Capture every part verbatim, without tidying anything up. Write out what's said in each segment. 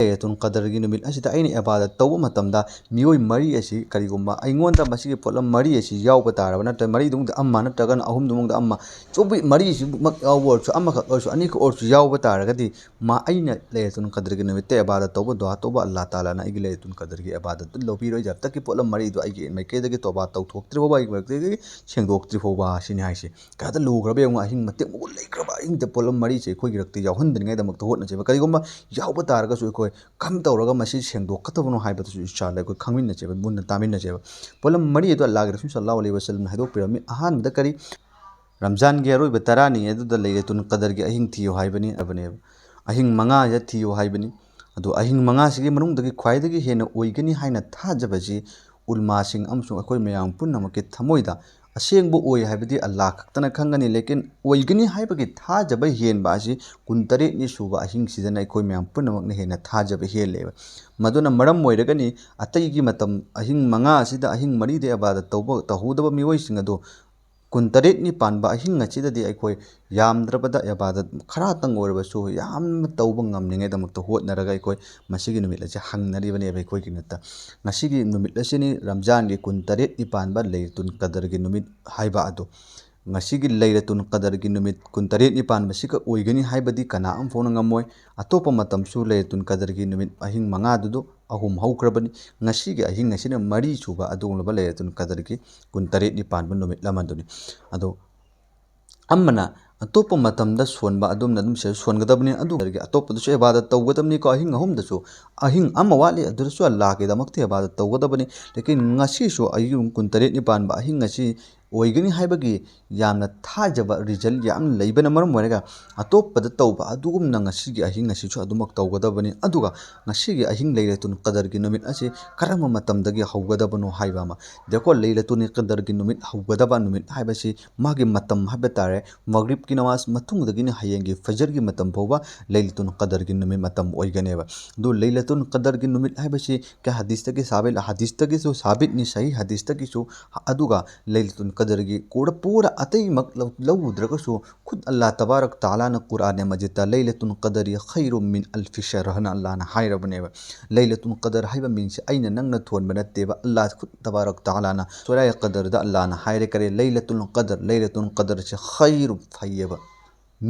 ꯂꯩꯂꯇꯨꯜ ꯀꯗꯔꯒꯤ ꯅꯨꯃꯤꯠ ꯑꯁꯤꯗ ꯑꯩꯅ ꯏꯕꯥꯗꯠ ꯇꯧꯕ ꯃꯇꯝꯗ ꯃꯤꯑꯣꯏ ꯃꯔꯤ ꯑꯁꯤ, ꯀꯔꯤꯒꯨꯝꯕ ꯑꯩꯉꯣꯟꯗ ꯃꯁꯤꯒꯤ ꯄꯣꯠꯂꯝ ꯃꯔꯤ ꯑꯁꯤ ꯌꯥꯎꯕ ꯇꯥꯔꯕ, ꯅꯠꯇ꯭ꯔꯒ ꯃꯔꯤꯗꯨꯃꯛꯇ ꯑꯃ ꯅꯠꯇ꯭ꯔꯒꯅ ꯑꯍꯨꯝꯗꯨꯃꯛꯇ ꯑꯃ, ꯆꯨꯝꯕꯤ ꯃꯔꯤꯁꯤꯃꯛ ꯌꯥꯎꯕ ꯑꯣꯏꯔꯁꯨ, ꯑꯃꯈꯛ ꯑꯣꯏꯔꯁꯨ, ꯑꯅꯤꯈꯛ ꯑꯣꯏꯔꯁꯨ ꯌꯥꯎꯕ ꯇꯥꯔꯒꯗꯤ, ꯃꯥ ꯑꯩꯅ ꯂꯩꯂꯇꯨꯜ ꯀꯗꯔꯒꯤ ꯅꯨꯃꯤꯠꯇ ꯏꯕꯥꯗꯠ ꯇꯧꯕ, ꯗꯨꯋꯥ ꯇꯧꯕ, ꯑꯜꯂꯥꯍ ꯇꯥꯂꯥꯅ ꯑꯩꯒꯤ ꯂꯩꯂꯇꯨꯜ ꯀꯗꯔꯒꯤ ꯏꯕꯥꯗꯠꯇꯨ ꯂꯧꯕꯤꯔꯣꯏ꯫ ꯖꯕ ꯇꯛꯀꯤ ꯄꯣꯠꯂꯝ ꯃꯔꯤꯗꯨ ꯑꯩꯒꯤ ꯃꯥꯏꯀꯩꯗꯒꯤ ꯇꯣꯕꯥ ꯇꯧꯊꯣꯛꯇ꯭ꯔꯤ ꯐꯥꯎꯕ, ꯑꯩꯒꯤ ꯃꯥꯏꯀꯩꯗꯒꯤ ꯁꯦꯡꯗꯣꯛꯇ꯭ꯔꯤ ꯐꯥꯎꯕ ꯁꯤꯅꯤ ꯍꯥꯏꯁꯦ꯫ ꯀꯌꯥꯗ ꯂꯨꯈ꯭ꯔꯕ ꯌꯦꯡꯉꯨ, ꯑꯍꯤꯡ ꯃꯇꯦꯛ ꯃꯒꯨꯟ ꯂꯩꯈ꯭ꯔꯕ ꯑꯍꯤꯡꯗ ꯄꯣꯠꯂꯝ ꯃꯔꯤꯁꯦ ꯑꯩꯈꯣꯏꯒꯤ ꯔꯛꯇ ꯌꯥꯎꯍꯟꯗꯅꯤꯡꯉꯥꯏꯗꯃꯛꯇ ꯍꯣꯠꯅꯁꯦꯕ꯫ ꯀꯔꯤꯒꯨꯝꯕ ꯌꯥꯎꯕ ꯇꯥꯔꯒꯁꯨ ꯑꯩꯈꯣꯏ ꯀꯔꯝ ꯇꯧꯔꯒ ꯃꯁꯤ ꯁꯦꯡꯗꯣꯛꯀꯗꯕꯅꯣ ꯍꯥꯏꯕꯗꯨꯁꯨ ꯏꯟꯁꯥ ꯑꯜꯂꯥꯍ ꯑꯩꯈꯣꯏ ꯈꯪꯃꯤꯟꯅꯁꯦꯕ, ꯃꯨꯟꯅ ꯇꯥꯃꯤꯟꯅꯁꯦꯕ꯫ ꯄꯣꯠꯂꯝ ꯃꯔꯤ ꯑꯗꯨ ꯑꯜꯂꯥꯍꯒꯤ ꯔꯁꯨꯜ ꯁꯜꯂꯜꯂꯥꯍꯨ ꯑꯂꯩꯍꯤ ꯋꯁꯜꯂꯝꯅ ꯍꯥꯏꯗꯣꯛꯄꯤꯔꯝꯃꯤ꯫ ꯑꯍꯥꯟꯕꯗ ꯀꯔꯤ? ꯔꯝꯖꯥꯟꯒꯤ ꯑꯔꯣꯏꯕ ꯇꯔꯥꯅꯤ ꯑꯗꯨꯗ ꯂꯩꯂꯇꯨꯜ ꯀꯗꯔꯒꯤ ꯑꯍꯤꯡ ꯊꯤꯌꯨ ꯍꯥꯏꯕꯅꯤ, ꯍꯥꯏꯕꯅꯦꯕ꯫ ꯑꯍꯤꯡ ꯃꯉꯥꯁꯤꯗ ꯊꯤꯌꯨ ꯍꯥꯏꯕꯅꯤ꯫ ꯑꯗꯣ ꯑꯍꯤꯡ ꯃꯉꯥꯁꯤꯒꯤ ꯃꯅꯨꯡꯗꯒꯤ ꯈ꯭ꯋꯥꯏꯗꯒꯤ ꯍꯦꯟꯅ ꯑꯣꯏꯒꯅꯤ ꯍꯥꯏꯅ ꯊꯥꯖꯕꯁꯤ ꯎꯂꯃꯥꯁꯤꯡ ꯑꯃꯁꯨꯡ ꯑꯩꯈꯣꯏ ꯃꯌꯥꯝ ꯄꯨꯝꯅꯃꯛꯀꯤ ꯊꯃꯣꯏꯗ ꯑꯁꯦꯡꯕ ꯑꯣꯏ ꯍꯥꯏꯕꯗꯤ ꯑꯜꯂꯥꯍ ꯈꯛꯇꯅ ꯈꯪꯒꯅꯤ, ꯂꯦꯀꯤꯟ ꯑꯣꯏꯒꯅꯤ ꯍꯥꯏꯕꯒꯤ ꯊꯥꯖꯕ ꯍꯦꯟꯕ ꯑꯁꯤ ꯀꯨꯟꯇꯔꯦꯠꯅꯤ ꯁꯨꯕ ꯑꯍꯤꯡꯁꯤꯗꯅ ꯑꯩꯈꯣꯏ ꯃꯌꯥꯝ ꯄꯨꯝꯅꯃꯛꯅ ꯍꯦꯟꯅ ꯊꯥꯖꯕ ꯍꯦꯜꯂꯦꯕ꯫ ꯃꯗꯨꯅ ꯃꯔꯝ ꯑꯣꯏꯔꯒꯅꯤ ꯑꯇꯩꯒꯤ ꯃꯇꯝ ꯑꯍꯤꯡ ꯃꯉꯥ ꯑꯁꯤꯗ ꯑꯍꯤꯡ ꯃꯔꯤꯗ ꯏꯕꯥꯗꯠ ꯇꯧꯕ, ꯇꯧꯍꯧꯗꯕ ꯃꯤꯑꯣꯏꯁꯤꯡ ꯑꯗꯨ ꯀꯨꯟꯇꯔꯦꯠꯅꯤ ꯄꯥꯟꯕ ꯑꯍꯤꯡ ꯑꯁꯤꯗꯗꯤ ꯑꯩꯈꯣꯏ ꯌꯥꯝꯗ꯭ꯔꯕꯗ ꯏꯕꯥꯗꯠ ꯈꯔꯇꯪ ꯑꯣꯏꯔꯕꯁꯨ ꯌꯥꯝꯅ ꯇꯧꯕ ꯉꯝꯅꯤꯡꯉꯥꯏꯗꯃꯛꯇ ꯍꯣꯠꯅꯔꯒ ꯑꯩꯈꯣꯏ ꯃꯁꯤꯒꯤ ꯅꯨꯃꯤꯠ ꯑꯁꯤ ꯍꯪꯅꯔꯤꯕꯅꯦꯕ ꯑꯩꯈꯣꯏꯒꯤ ꯅꯠꯇ꯫ ꯉꯁꯤꯒꯤ ꯅꯨꯃꯤꯠ ꯑꯁꯤꯅꯤ ꯔꯝꯖꯥꯟꯒꯤ ꯀꯨꯟꯇꯔꯦꯠꯅꯤ ꯄꯥꯟꯕ ꯂꯩꯂꯇꯨꯜ ꯀꯗꯔꯒꯤ ꯅꯨꯃꯤꯠ ꯍꯥꯏꯕ ꯑꯗꯨ꯫ ꯉꯁꯤꯒꯤ ꯂꯩꯂꯇꯨꯜ ꯀꯗꯔꯒꯤ ꯅꯨꯃꯤꯠ ꯀꯨꯟꯇꯔꯦꯠꯅꯤ ꯄꯥꯟꯕꯁꯤꯒ ꯑꯣꯏꯒꯅꯤ ꯍꯥꯏꯕꯗꯤ ꯀꯅꯥ ꯑꯃ ꯐꯥꯎꯅ ꯉꯝꯃꯣꯏ꯫ ꯑꯇꯣꯞꯄ ꯃꯇꯝꯁꯨ ꯂꯩꯂꯇꯨꯜ ꯀꯗꯔꯒꯤ ꯅꯨꯃꯤꯠ ꯑꯍꯤꯡ ꯃꯉꯥꯗꯨꯗ ꯑꯍꯨꯝ ꯍꯧꯈ꯭ꯔꯕꯅꯤ꯫ ꯉꯁꯤꯒꯤ ꯑꯍꯤꯡ ꯑꯁꯤꯅ ꯃꯔꯤ ꯁꯨꯕ ꯑꯗꯨꯒꯨꯝꯂꯕ ꯂꯩꯂꯇꯨꯜ ꯀꯗꯔꯒꯤ ꯀꯨꯟꯇꯔꯦꯠꯅꯤ ꯄꯥꯟꯕ ꯅꯨꯃꯤꯠ ꯑꯃꯗꯨꯅꯤ꯫ ꯑꯗꯣ ꯑꯃꯅ ꯑꯇꯣꯞꯄ ꯃꯇꯝꯗ ꯁꯣꯟꯕ ꯑꯗꯨꯝꯅ ꯑꯗꯨꯝ ꯁꯦ-, ꯁꯣꯟꯒꯗꯕꯅꯤ꯫ ꯑꯗꯨ ꯑꯇꯣꯞꯄꯗꯁꯨ ꯏꯕꯥꯗꯠ ꯇꯧꯒꯗꯕꯅꯤꯀꯣ꯫ ꯑꯍꯤꯡ ꯑꯍꯨꯝꯗꯁꯨ, ꯑꯍꯤꯡ ꯑꯃ ꯋꯥꯠꯂꯤ, ꯑꯗꯨꯗꯁꯨ ꯑꯜꯂꯥꯍꯒꯤꯗꯃꯛꯇ ꯏꯕꯥꯗꯠ ꯇꯧꯒꯗꯕꯅꯤ꯫ ꯂꯦꯀꯤꯟ ꯉꯁꯤꯁꯨ ꯑꯌꯨꯛ ꯀꯨꯟꯇꯔꯦꯠꯅꯤ ꯄꯥꯟꯕ ꯑꯍꯤꯡ ꯑꯁꯤ ꯑꯣꯏꯒꯅꯤ ꯍꯥꯏꯕꯒꯤ ꯌꯥꯝꯅ ꯊꯥꯖꯕ, ꯔꯤꯖꯜ ꯌꯥꯝꯅ ꯂꯩꯕꯅ ꯃꯔꯝ ꯑꯣꯏꯔꯒ ꯑꯇꯣꯞꯄꯗ ꯇꯧꯕ ꯑꯗꯨꯒꯨꯝꯅ ꯉꯁꯤꯒꯤ ꯑꯍꯤꯡ ꯑꯁꯤꯁꯨ ꯑꯗꯨꯃꯛ ꯇꯧꯒꯗꯕꯅꯤ꯫ ꯑꯗꯨꯒ ꯉꯁꯤꯒꯤ ꯑꯍꯤꯡ ꯂꯩꯂꯇꯨꯜ ꯀꯗꯔꯒꯤ ꯅꯨꯃꯤꯠ ꯑꯁꯤ ꯀꯔꯝꯕ ꯃꯇꯝꯗꯒꯤ ꯍꯧꯒꯗꯕꯅꯣ ꯍꯥꯏꯕ ꯑꯃ꯫ ꯗꯦꯀꯣ, ꯂꯩꯂꯇꯨꯜ ꯀꯗꯔꯒꯤ ꯅꯨꯃꯤꯠ ꯍꯧꯒꯗꯕ ꯅꯨꯃꯤꯠ ꯍꯥꯏꯕꯁꯤ ꯃꯥꯒꯤ ꯃꯇꯝ ꯍꯥꯏꯕ ꯇꯥꯔꯦ꯫ ꯃꯒ꯭ꯔꯤꯕꯀꯤ ꯅꯃꯥꯖ ꯃꯇꯨꯡꯗꯒꯤꯅ ꯍꯌꯦꯡꯒꯤ ꯐꯖꯔꯒꯤ ꯃꯇꯝ ꯐꯥꯎꯕ ꯂꯩꯂꯇꯨꯜ ꯀꯗꯔꯒꯤ ꯅꯨꯃꯤꯠ ꯃꯇꯝ ꯑꯣꯏꯒꯅꯦꯕ꯫ ꯑꯗꯨ ꯂꯩꯂꯇꯨꯜ ꯀꯗꯔꯒꯤ ꯅꯨꯃꯤꯠ ꯍꯥꯏꯕꯁꯤ ꯀꯌꯥ ꯍꯗꯤꯁꯇꯒꯤ ꯁꯥꯕꯤꯠ, ꯍꯗꯤꯁꯇꯒꯤꯁꯨ ꯁꯥꯕꯤꯠꯅꯤ, ꯁꯍꯤ ꯍꯗꯤꯁꯇꯒꯤꯁꯨ꯫ ꯑꯗꯨꯒ ꯂꯩꯂꯇꯨꯜ ꯀꯗꯔꯒꯤ ꯀꯨꯔ-, ꯄꯨꯔꯥ ꯑꯇꯩꯃꯛ ꯂꯧ-, ꯂꯧꯔꯨꯗ꯭ꯔꯒꯁꯨ, ꯈꯨꯠ ꯑꯜꯂꯥꯍ ꯇꯕꯥꯔꯛ ꯇꯥꯂꯥꯅ ꯀꯨꯔꯥꯟ ꯃꯖꯤꯗꯇ "ꯂꯩꯂꯇꯨꯜ ꯀꯗꯔꯤ ꯈꯩꯔꯨꯝ ꯃꯤꯟ ꯑꯜꯐꯤ ꯁꯍꯔ" ꯍꯥꯏꯅ ꯑꯜꯂꯥꯍꯅ ꯍꯥꯏꯔꯕꯅꯦꯕ꯫ ꯂꯩꯂꯇꯨꯜ ꯀꯗꯔ ꯍꯥꯏꯕ ꯃꯤꯡꯁꯦ ꯑꯩꯅ ꯅꯪꯅ ꯊꯣꯟꯕ ꯅꯠꯇꯦꯕ, ꯑꯜꯂꯥꯍ ꯈꯨꯠ ꯇꯕꯥꯔꯛ ꯇꯥꯂꯥꯅ ꯁꯨꯔꯥ ꯀꯗꯔꯗ ꯑꯜꯂꯥꯍꯅ ꯍꯥꯏꯔꯦ꯫ ꯀꯔꯤ? "ꯂꯩꯂꯇꯨꯜ ꯀꯗꯔ, ꯂꯩꯂꯇꯨꯜ ꯀꯗꯔꯁꯦ ꯈꯩꯔꯨꯝ", ꯐꯩꯌꯦꯕ,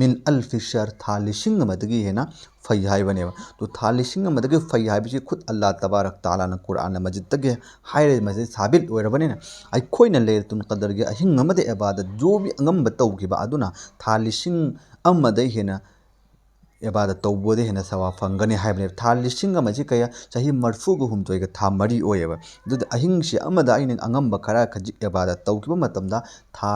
"ꯃꯤꯟ ꯑꯜꯐꯤ ꯁꯍꯔ", ꯊꯥ ꯂꯤꯁꯤꯡ ꯑꯃꯗꯒꯤ ꯍꯦꯟꯅ ꯐꯩ ꯍꯥꯏꯕꯅꯦꯕ꯫ ꯑꯗꯣ ꯊꯥ ꯂꯤꯁꯤꯡ ꯑꯃꯗꯒꯤ ꯐꯩ ꯍꯥꯏꯕꯁꯤ ꯈꯨꯠ ꯑꯜꯂꯥꯍ ꯇꯕꯥꯔꯛ ꯇꯥꯂꯥꯅ ꯀꯨꯔꯥꯟ ꯃꯖꯤꯗꯇꯒꯤ ꯍꯥꯏꯔꯦ, ꯃꯁꯤ ꯁꯥꯕꯤꯠ ꯑꯣꯏꯔꯕꯅꯤꯅ, ꯑꯩꯈꯣꯏꯅ ꯂꯩꯂꯇꯨꯜ ꯀꯗꯔꯒꯤ ꯑꯍꯤꯡ ꯑꯃꯗ ꯏꯕꯥꯗꯠ ꯖꯣꯕꯤ ꯑꯉꯝꯕ ꯇꯧꯈꯤꯕ ꯑꯗꯨꯅ ꯊꯥ ꯂꯤꯁꯤꯡ ꯑꯃꯗꯒꯤ ꯍꯦꯟꯅ ꯏꯕꯥꯗꯠ ꯇꯧꯕꯗ ꯍꯦꯟꯅ ꯁꯋꯥꯕ ꯐꯪꯒꯅꯤ ꯍꯥꯏꯕꯅꯦꯕ꯫ ꯊꯥ ꯂꯤꯁꯤꯡ ꯑꯃꯁꯤ ꯀꯌꯥ? ꯆꯍꯤ ꯃꯔꯤꯐꯨꯒ ꯍꯨꯝꯗꯣꯏꯒ ꯊꯥ ꯃꯔꯤ ꯑꯣꯏꯌꯦꯕ꯫ ꯑꯗꯨꯗ ꯑꯍꯤꯡꯁꯤ ꯑꯃꯗ ꯑꯩꯅ ꯑꯉꯝꯕ ꯈꯔ ꯈꯖꯤꯛ ꯏꯕꯥꯗꯠ ꯇꯧꯈꯤꯕ ꯃꯇꯝꯗ, ꯊꯥ,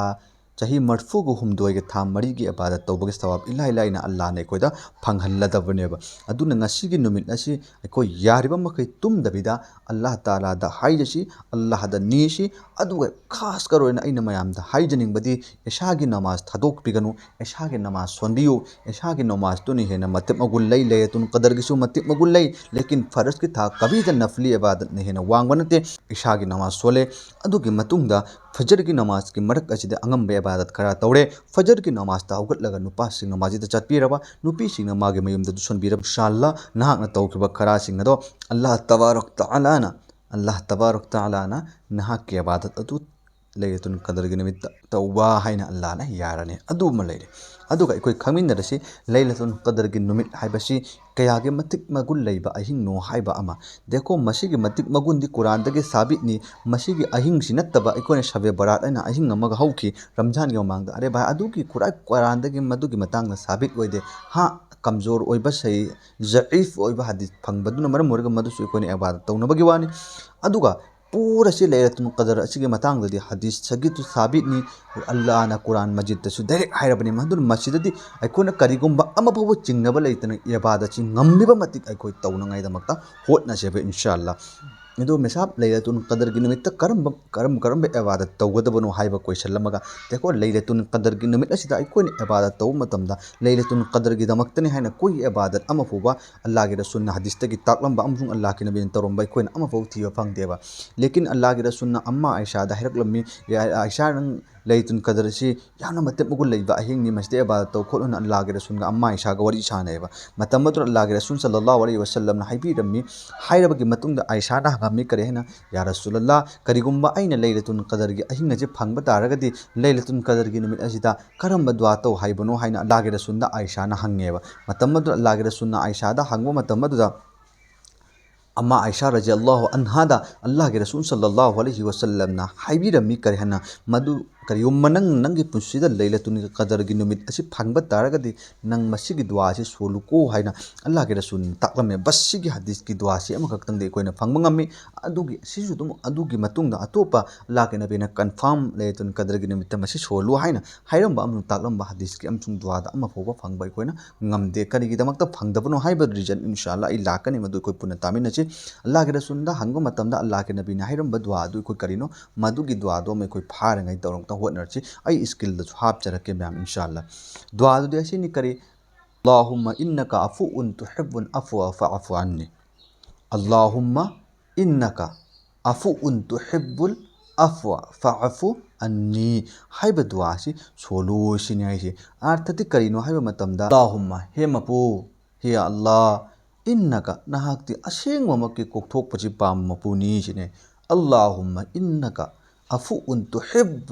ꯆꯍꯤ ꯃꯔꯤꯐꯨꯒ ꯍꯨꯝꯗꯣꯏꯒ ꯊꯥ ꯃꯔꯤꯒꯤ ꯏꯕꯥꯗꯠ ꯇꯧꯕꯒꯤ ꯁꯋꯥꯕ ꯏꯂꯥꯏ ꯂꯥꯏꯅ ꯑꯜꯂꯥꯍꯅ ꯑꯩꯈꯣꯏꯗ ꯐꯪꯍꯜꯂꯗꯕꯅꯦꯕ꯫ ꯑꯗꯨꯅ ꯉꯁꯤꯒꯤ ꯅꯨꯃꯤꯠ ꯑꯁꯤ ꯑꯩꯈꯣꯏ ꯌꯥꯔꯤꯕ ꯃꯈꯩ ꯇꯨꯝꯗꯕꯤꯗ ꯑꯜꯂꯥꯍ ꯇꯥꯂꯥꯗ ꯍꯥꯏꯖꯁꯤ, ꯑꯜꯂꯥꯍꯗ ꯅꯤꯁꯤ, ꯑꯗꯨꯒ ꯈꯥꯁ ꯀꯔ ꯑꯣꯏꯅ ꯑꯩꯅ ꯃꯌꯥꯝꯗ ꯍꯥꯏꯖꯅꯤꯡꯕꯗꯤ, ꯏꯁꯥꯒꯤ ꯅꯃꯥꯖ ꯊꯥꯗꯣꯛꯄꯤꯒꯅꯨ, ꯏꯁꯥꯒꯤ ꯅꯃꯥꯖ ꯁꯣꯟꯕꯤꯌꯨ꯫ ꯏꯁꯥꯒꯤ ꯅꯃꯥꯖꯇꯨꯅ ꯍꯦꯟꯅ ꯃꯇꯤꯛ ꯃꯒꯨꯟ ꯂꯩ, ꯂꯩꯂꯇꯨꯜ ꯀꯗꯔꯒꯤꯁꯨ ꯃꯇꯤꯛ ꯃꯒꯨꯟ ꯂꯩ, ꯂꯦꯀꯤꯟ ꯐꯔꯖꯀꯤ ꯊꯥ ꯀꯕꯤꯗ ꯅꯐꯂꯤ ꯏꯕꯥꯗꯠꯅ ꯍꯦꯟꯅ ꯋꯥꯡꯕ ꯅꯠꯇꯦ꯫ ꯏꯁꯥꯒꯤ ꯅꯃꯥꯖ ꯁꯣꯜꯂꯦ, ꯑꯗꯨꯒꯤ ꯃꯇꯨꯡꯗ ꯐꯖꯔꯒꯤ ꯅꯃꯥꯖꯀꯤ ꯃꯔꯛ ꯑꯁꯤꯗ ꯑꯉꯝꯕ ꯏꯕꯥꯗꯠ ꯈꯔ ꯇꯧꯔꯦ꯫ ꯐꯖꯔꯒꯤ ꯅꯃꯥꯖꯇ ꯍꯧꯒꯠꯂꯒ ꯅꯨꯄꯥꯁꯤꯡꯅ ꯃꯁꯖꯤꯗꯇ ꯆꯠꯄꯤꯔꯕ, ꯅꯨꯄꯤꯁꯤꯡꯅ ꯃꯥꯒꯤ ꯃꯌꯨꯝꯗ ꯁꯣꯟꯕꯤꯔꯕ, ꯏꯟꯁꯥ ꯑꯜꯂꯥꯍ ꯅꯍꯥꯛꯅ ꯇꯧꯈꯤꯕ ꯈꯔꯥꯁꯤꯡ ꯑꯗꯣ ꯑꯜꯂꯥꯍ ꯇꯕꯥꯔꯛ ꯇꯥꯂꯥꯅ, ꯑꯜꯂꯥꯍ ꯇꯕꯥꯔꯛ ꯇꯥꯂꯥꯅ ꯅꯍꯥꯛꯀꯤ ꯏꯕꯥꯗꯠ ꯑꯗꯨ ꯂꯩꯂꯇꯨꯜ ꯀꯗꯔꯒꯤ ꯅꯨꯃꯤꯠꯇ ꯇꯧꯕ ꯍꯥꯏꯅ ꯑꯜꯂꯥꯍꯅ ꯌꯥꯔꯅꯤ꯫ ꯑꯗꯨ ꯑꯃ ꯂꯩꯔꯦ꯫ ꯑꯗꯨꯒ ꯑꯩꯈꯣꯏ ꯈꯪꯃꯤꯟꯅꯔꯁꯤ, ꯂꯩꯂꯇꯨꯜ ꯀꯗꯔꯒꯤ ꯅꯨꯃꯤꯠ ꯍꯥꯏꯕꯁꯤ ꯀꯌꯥꯒꯤ ꯃꯇꯤꯛ ꯃꯒꯨꯟ ꯂꯩꯕ ꯑꯍꯤꯡꯅꯣ ꯍꯥꯏꯕ ꯑꯃ꯫ ꯗꯦꯀꯣ, ꯃꯁꯤꯒꯤ ꯃꯇꯤꯛ ꯃꯒꯨꯟꯗꯤ ꯀꯨꯔꯥꯟꯗꯒꯤ ꯁꯥꯕꯤꯠꯅꯤ꯫ ꯃꯁꯤꯒꯤ ꯑꯍꯤꯡꯁꯤ ꯅꯠꯇꯕ ꯑꯩꯈꯣꯏꯅ ꯁꯕꯦ ꯕꯔꯥꯠ ꯍꯥꯏꯅ ꯑꯍꯤꯡ ꯑꯃꯒ ꯍꯧꯈꯤ ꯔꯝꯖꯥꯟꯒꯤ ꯃꯃꯥꯡꯗ꯫ ꯑꯔꯦ ꯚꯥꯏ, ꯑꯗꯨꯒꯤ ꯀꯨꯔꯥ-, ꯀꯨꯔꯥꯟꯗꯒꯤ ꯃꯗꯨꯒꯤ ꯃꯇꯥꯡꯗ ꯁꯥꯕꯤꯠ ꯑꯣꯏꯗꯦ꯫ ꯍꯥ, ꯀꯝꯖꯣꯔ ꯑꯣꯏꯕ ꯁꯍꯤ, ꯖꯏꯐ ꯑꯣꯏꯕ ꯍꯗꯤꯁ ꯐꯪꯕꯗꯨꯅ ꯃꯔꯝ ꯑꯣꯏꯔꯒ ꯃꯗꯨꯁꯨ ꯑꯩꯈꯣꯏꯅ ꯏꯕꯥꯗꯠ ꯇꯧꯅꯕꯒꯤ ꯋꯥꯅꯤ꯫ ꯑꯗꯨꯒ ꯄꯨꯔꯥꯁꯤ ꯂꯩꯂꯇꯨꯜ ꯀꯗꯔ ꯑꯁꯤꯒꯤ ꯃꯇꯥꯡꯗꯗꯤ ꯍꯗꯤꯁ ꯁꯍꯤꯗꯨ ꯁꯥꯕꯤꯠꯅꯤ, ꯑꯜꯂꯥꯍꯅ ꯀꯨꯔꯥꯟ ꯃꯖꯤꯗꯇꯁꯨ ꯗꯥꯏꯔꯦꯛ ꯍꯥꯏꯔꯕꯅꯤ꯫ ꯑꯗꯨꯅ ꯃꯁꯤꯗꯗꯤ ꯑꯩꯈꯣꯏꯅ ꯀꯔꯤꯒꯨꯝꯕ ꯑꯃꯐꯥꯎꯕ ꯆꯤꯡꯅꯕ ꯂꯩꯇꯅ ꯏꯕꯥꯗꯠꯁꯤ ꯉꯝꯂꯤꯕ ꯃꯇꯤꯛ ꯑꯩꯈꯣꯏ ꯇꯧꯅꯉꯥꯏꯗꯃꯛꯇ ꯍꯣꯠꯅꯁꯦꯕ, ꯏꯟꯁꯥ ꯑꯜꯂꯥꯍ꯫ ꯑꯗꯨ ꯃꯦꯁꯥꯞ, ꯂꯩꯂꯇꯨꯜ ꯀꯗꯔꯒꯤ ꯅꯨꯃꯤꯠꯇ ꯀꯔꯝꯕ, ꯀꯔꯝ, ꯀꯔꯝꯕ ꯏꯕꯥꯗꯠ ꯇꯧꯒꯗꯕꯅꯣ ꯍꯥꯏꯕ ꯀꯣꯏꯁꯟ ꯑꯃꯒ, ꯗꯦꯈꯣ, ꯂꯩꯂꯇꯨꯜ ꯀꯗꯔꯒꯤ ꯅꯨꯃꯤꯠ ꯑꯁꯤꯗ ꯑꯩꯈꯣꯏꯅ ꯏꯕꯥꯗꯠ ꯇꯧꯕ ꯃꯇꯝꯗ ꯂꯩꯂꯇꯨꯜ ꯀꯗꯔꯒꯤꯗꯃꯛꯇꯅꯤ ꯍꯥꯏꯅ ꯀꯣꯏ ꯏꯕꯥꯗꯠ ꯑꯃ ꯐꯥꯎꯕ ꯑꯜꯂꯥꯍꯒꯤ ꯔꯁꯨꯜꯅ ꯍꯗꯤꯁꯇꯒꯤ ꯇꯥꯛꯂꯝꯕ ꯑꯃꯁꯨꯡ ꯑꯜꯂꯥꯍꯒꯤ ꯅꯕꯤꯅ ꯇꯧꯔꯝꯕ ꯑꯩꯈꯣꯏꯅ ꯑꯃꯐꯥꯎ ꯊꯤꯕ ꯐꯪꯗꯦꯕ꯫ ꯂꯦꯀꯤꯟ ꯑꯜꯂꯥꯍꯒꯤ ꯔꯁꯨꯜꯅ ꯑꯝꯃꯥ ꯑꯥꯏꯁꯥꯗ ꯍꯥꯏꯔꯛꯂꯝꯃꯤ, "ꯑꯦ ꯑꯥꯏꯁꯥ, ꯅꯪ ꯂꯩꯂꯇꯨꯜ ꯀꯗꯔ ꯑꯁꯤ ꯌꯥꯝꯅ ꯃꯇꯤꯛ ꯃꯒꯨꯟ ꯂꯩꯕ ꯑꯍꯤꯡꯅꯤ, ꯃꯁꯤꯗ ꯏꯕꯥꯗꯠ ꯇꯧ ꯈꯣꯠꯂꯨꯅ" ꯑꯜꯂꯥꯍꯒꯤ ꯔꯁꯨꯜꯒ ꯑꯝꯃꯥ ꯑꯥꯏꯁꯥꯒ ꯋꯥꯔꯤ ꯁꯥꯟꯅꯩꯑꯕ꯫ ꯃꯇꯝ ꯑꯗꯨꯗ ꯑꯜꯂꯥꯍꯒꯤ ꯔꯁꯨꯜ ꯁꯜꯂꯜꯂꯥꯍꯨ ꯑꯂꯩꯍꯤ ꯋꯁꯜꯂꯝꯅ ꯍꯥꯏꯕꯤꯔꯝꯃꯤ꯫ ꯍꯥꯏꯔꯕꯒꯤ ꯃꯇꯨꯡꯗ ꯑꯥꯏꯁꯥꯅ ꯍꯪꯉꯝꯃꯤ ꯀꯔꯤ ꯍꯥꯏꯅ, "ꯌꯥ ꯔꯁꯨꯂꯜꯂꯥꯍ, ꯀꯔꯤꯒꯨꯝꯕ ꯑꯩꯅ ꯂꯩꯂꯇꯨꯜ ꯀꯗꯔꯒꯤ ꯑꯍꯤꯡ ꯑꯁꯤ ꯐꯪꯕ ꯇꯥꯔꯒꯗꯤ ꯂꯩꯂꯇꯨꯜ ꯀꯗꯔꯒꯤ ꯅꯨꯃꯤꯠ ꯑꯁꯤꯗ ꯀꯔꯝꯕ ꯗꯨꯋꯥ ꯇꯧ ꯍꯥꯏꯕꯅꯣ?" ꯍꯥꯏꯅ ꯑꯜꯂꯥꯍꯒꯤ ꯔꯁꯨꯜꯗ ꯑꯥꯏꯁꯥꯅ ꯍꯪꯉꯦꯕ꯫ ꯃꯇꯝ ꯑꯗꯨꯗ ꯑꯜꯂꯥꯍꯒꯤ ꯔꯁꯨꯜꯅ ꯑꯥꯏꯁꯥꯗ ꯍꯪꯕ ꯃꯇꯝ ꯑꯗꯨꯗ ꯑꯝꯃꯥ ꯑꯥꯏꯁꯥ ꯔꯖꯤꯌꯜꯂꯥꯍꯨ ꯑꯟꯍꯥꯗ ꯑꯜꯂꯥꯍꯒꯤ ꯔꯁꯨꯜ ꯁꯜꯂꯜꯂꯥꯍꯨ ꯑꯂꯩꯍꯤ ꯋꯁꯜꯂꯝꯅ ꯍꯥꯏꯕꯤꯔꯝꯃꯤ ꯀꯔꯤ ꯍꯥꯏꯅ, ꯃꯗꯨ ꯀꯔꯤꯒꯨꯝꯕ ꯅꯪ ꯅꯪꯒꯤ ꯄꯨꯟꯁꯤꯗ ꯂꯩꯂꯇꯨꯜ ꯀꯗꯔꯒꯤ ꯅꯨꯃꯤꯠ ꯑꯁꯤ ꯐꯪꯕ ꯇꯥꯔꯒꯗꯤ ꯅꯪ ꯃꯁꯤꯒꯤ ꯗꯨꯋꯥ ꯑꯁꯤ ꯁꯣꯜꯂꯨꯀꯣ ꯍꯥꯏꯅ ꯑꯜꯂꯥꯍꯒꯤ ꯔꯁꯨꯜꯅ ꯇꯥꯛꯂꯝꯃꯦ꯫ ꯕꯁ ꯁꯤꯒꯤ ꯍꯗꯤꯁꯀꯤ ꯗꯨꯋꯥꯁꯤ ꯑꯃꯈꯛꯇꯪꯗꯤ ꯑꯩꯈꯣꯏꯅ ꯐꯪꯕ ꯉꯝꯃꯤ꯫ ꯑꯗꯨꯒꯤ, ꯁꯤꯁꯨ ꯑꯗꯨꯝ ꯑꯗꯨꯒꯤ ꯃꯇꯨꯡꯗ ꯑꯇꯣꯞꯄ ꯑꯜꯂꯥꯍꯒꯤ ꯅꯕꯤꯅ ꯀꯟꯐꯥꯔꯝ ꯂꯩꯂꯇꯨꯜ ꯀꯗꯔꯒꯤ ꯅꯨꯃꯤꯠꯇ ꯃꯁꯤ ꯁꯣꯜꯂꯨ ꯍꯥꯏꯅ ꯍꯥꯏꯔꯝꯕ ꯑꯃꯁꯨꯡ ꯇꯥꯛꯂꯝꯕ ꯍꯗꯤꯁꯀꯤ ꯑꯃꯁꯨꯡ ꯗꯨꯋꯥꯗ ꯑꯃ ꯐꯥꯎꯕ ꯐꯪꯕ ꯑꯩꯈꯣꯏꯅ ꯉꯝꯗꯦ꯫ ꯀꯔꯤꯒꯤꯗꯃꯛꯇ ꯐꯪꯗꯕꯅꯣ ꯍꯥꯏꯕ ꯔꯤꯖꯟ ꯏꯟꯁꯥ ꯑꯜꯂꯥꯍ ꯑꯩ ꯂꯥꯛꯀꯅꯤ, ꯃꯗꯨ ꯑꯩꯈꯣꯏ ꯄꯨꯟꯅ ꯇꯥꯃꯤꯟꯅꯁꯤ꯫ ꯑꯜꯂꯥꯍꯒꯤ ꯔꯁꯨꯜꯗ ꯍꯪꯕ ꯃꯇꯝꯗ ꯑꯜꯂꯥꯍꯒꯤ ꯅꯕꯤꯅ ꯍꯥꯏꯔꯝꯕ ꯗꯨꯋꯥ ꯑꯗꯨ ꯑꯩꯈꯣꯏ ꯀꯔꯤꯅꯣ, ꯃꯗꯨꯒꯤ ꯗꯨꯋꯥꯗꯣ ꯑꯃ ꯑꯩꯈꯣꯏ ꯐꯥꯔꯤꯉꯩ ꯇꯧꯔꯛꯇ ꯍꯣꯠꯅꯔꯁꯤ꯫ ꯑꯩ ꯏꯁꯀ꯭ꯔꯤꯟꯗꯁꯨ ꯍꯥꯞꯆꯔꯛꯀꯦ ꯃꯌꯥꯝ ꯏꯟꯁꯥ ꯑꯜꯂꯥꯍ꯫ ꯗꯨꯋꯥ ꯑꯗꯨꯗꯤ ꯑꯁꯤꯅꯤ ꯀꯔꯤ? "اللهم إنك عفو تحب العفو فاعف عني꯫ اللهم إنك عفو تحب العفو فاعف عني" ꯍꯥꯏꯕ ꯗꯨꯋꯥ ꯑꯁꯤ ꯁꯣꯜꯂꯨ ꯁꯤꯅꯤ ꯍꯥꯏꯁꯦ꯫ ꯑꯥꯔꯊꯗꯤ ꯀꯔꯤꯅꯣ ꯍꯥꯏꯕ ꯃꯇꯝꯗ, ꯑꯜꯂꯥꯍꯨꯝꯃ, ꯍꯦ ꯃꯄꯨ, ꯍꯦ ꯑꯜꯂꯥꯍ, ꯏꯟꯅꯀ, ꯅꯍꯥꯛꯇꯤ ꯑꯁꯦꯡꯕꯃꯛꯀꯤ ꯀꯣꯛꯊꯣꯛꯄꯁꯤ ꯄꯥꯝꯕ ꯃꯄꯨꯅꯤ ꯁꯤꯅꯦ꯫ "اللهم إنك عفو تحب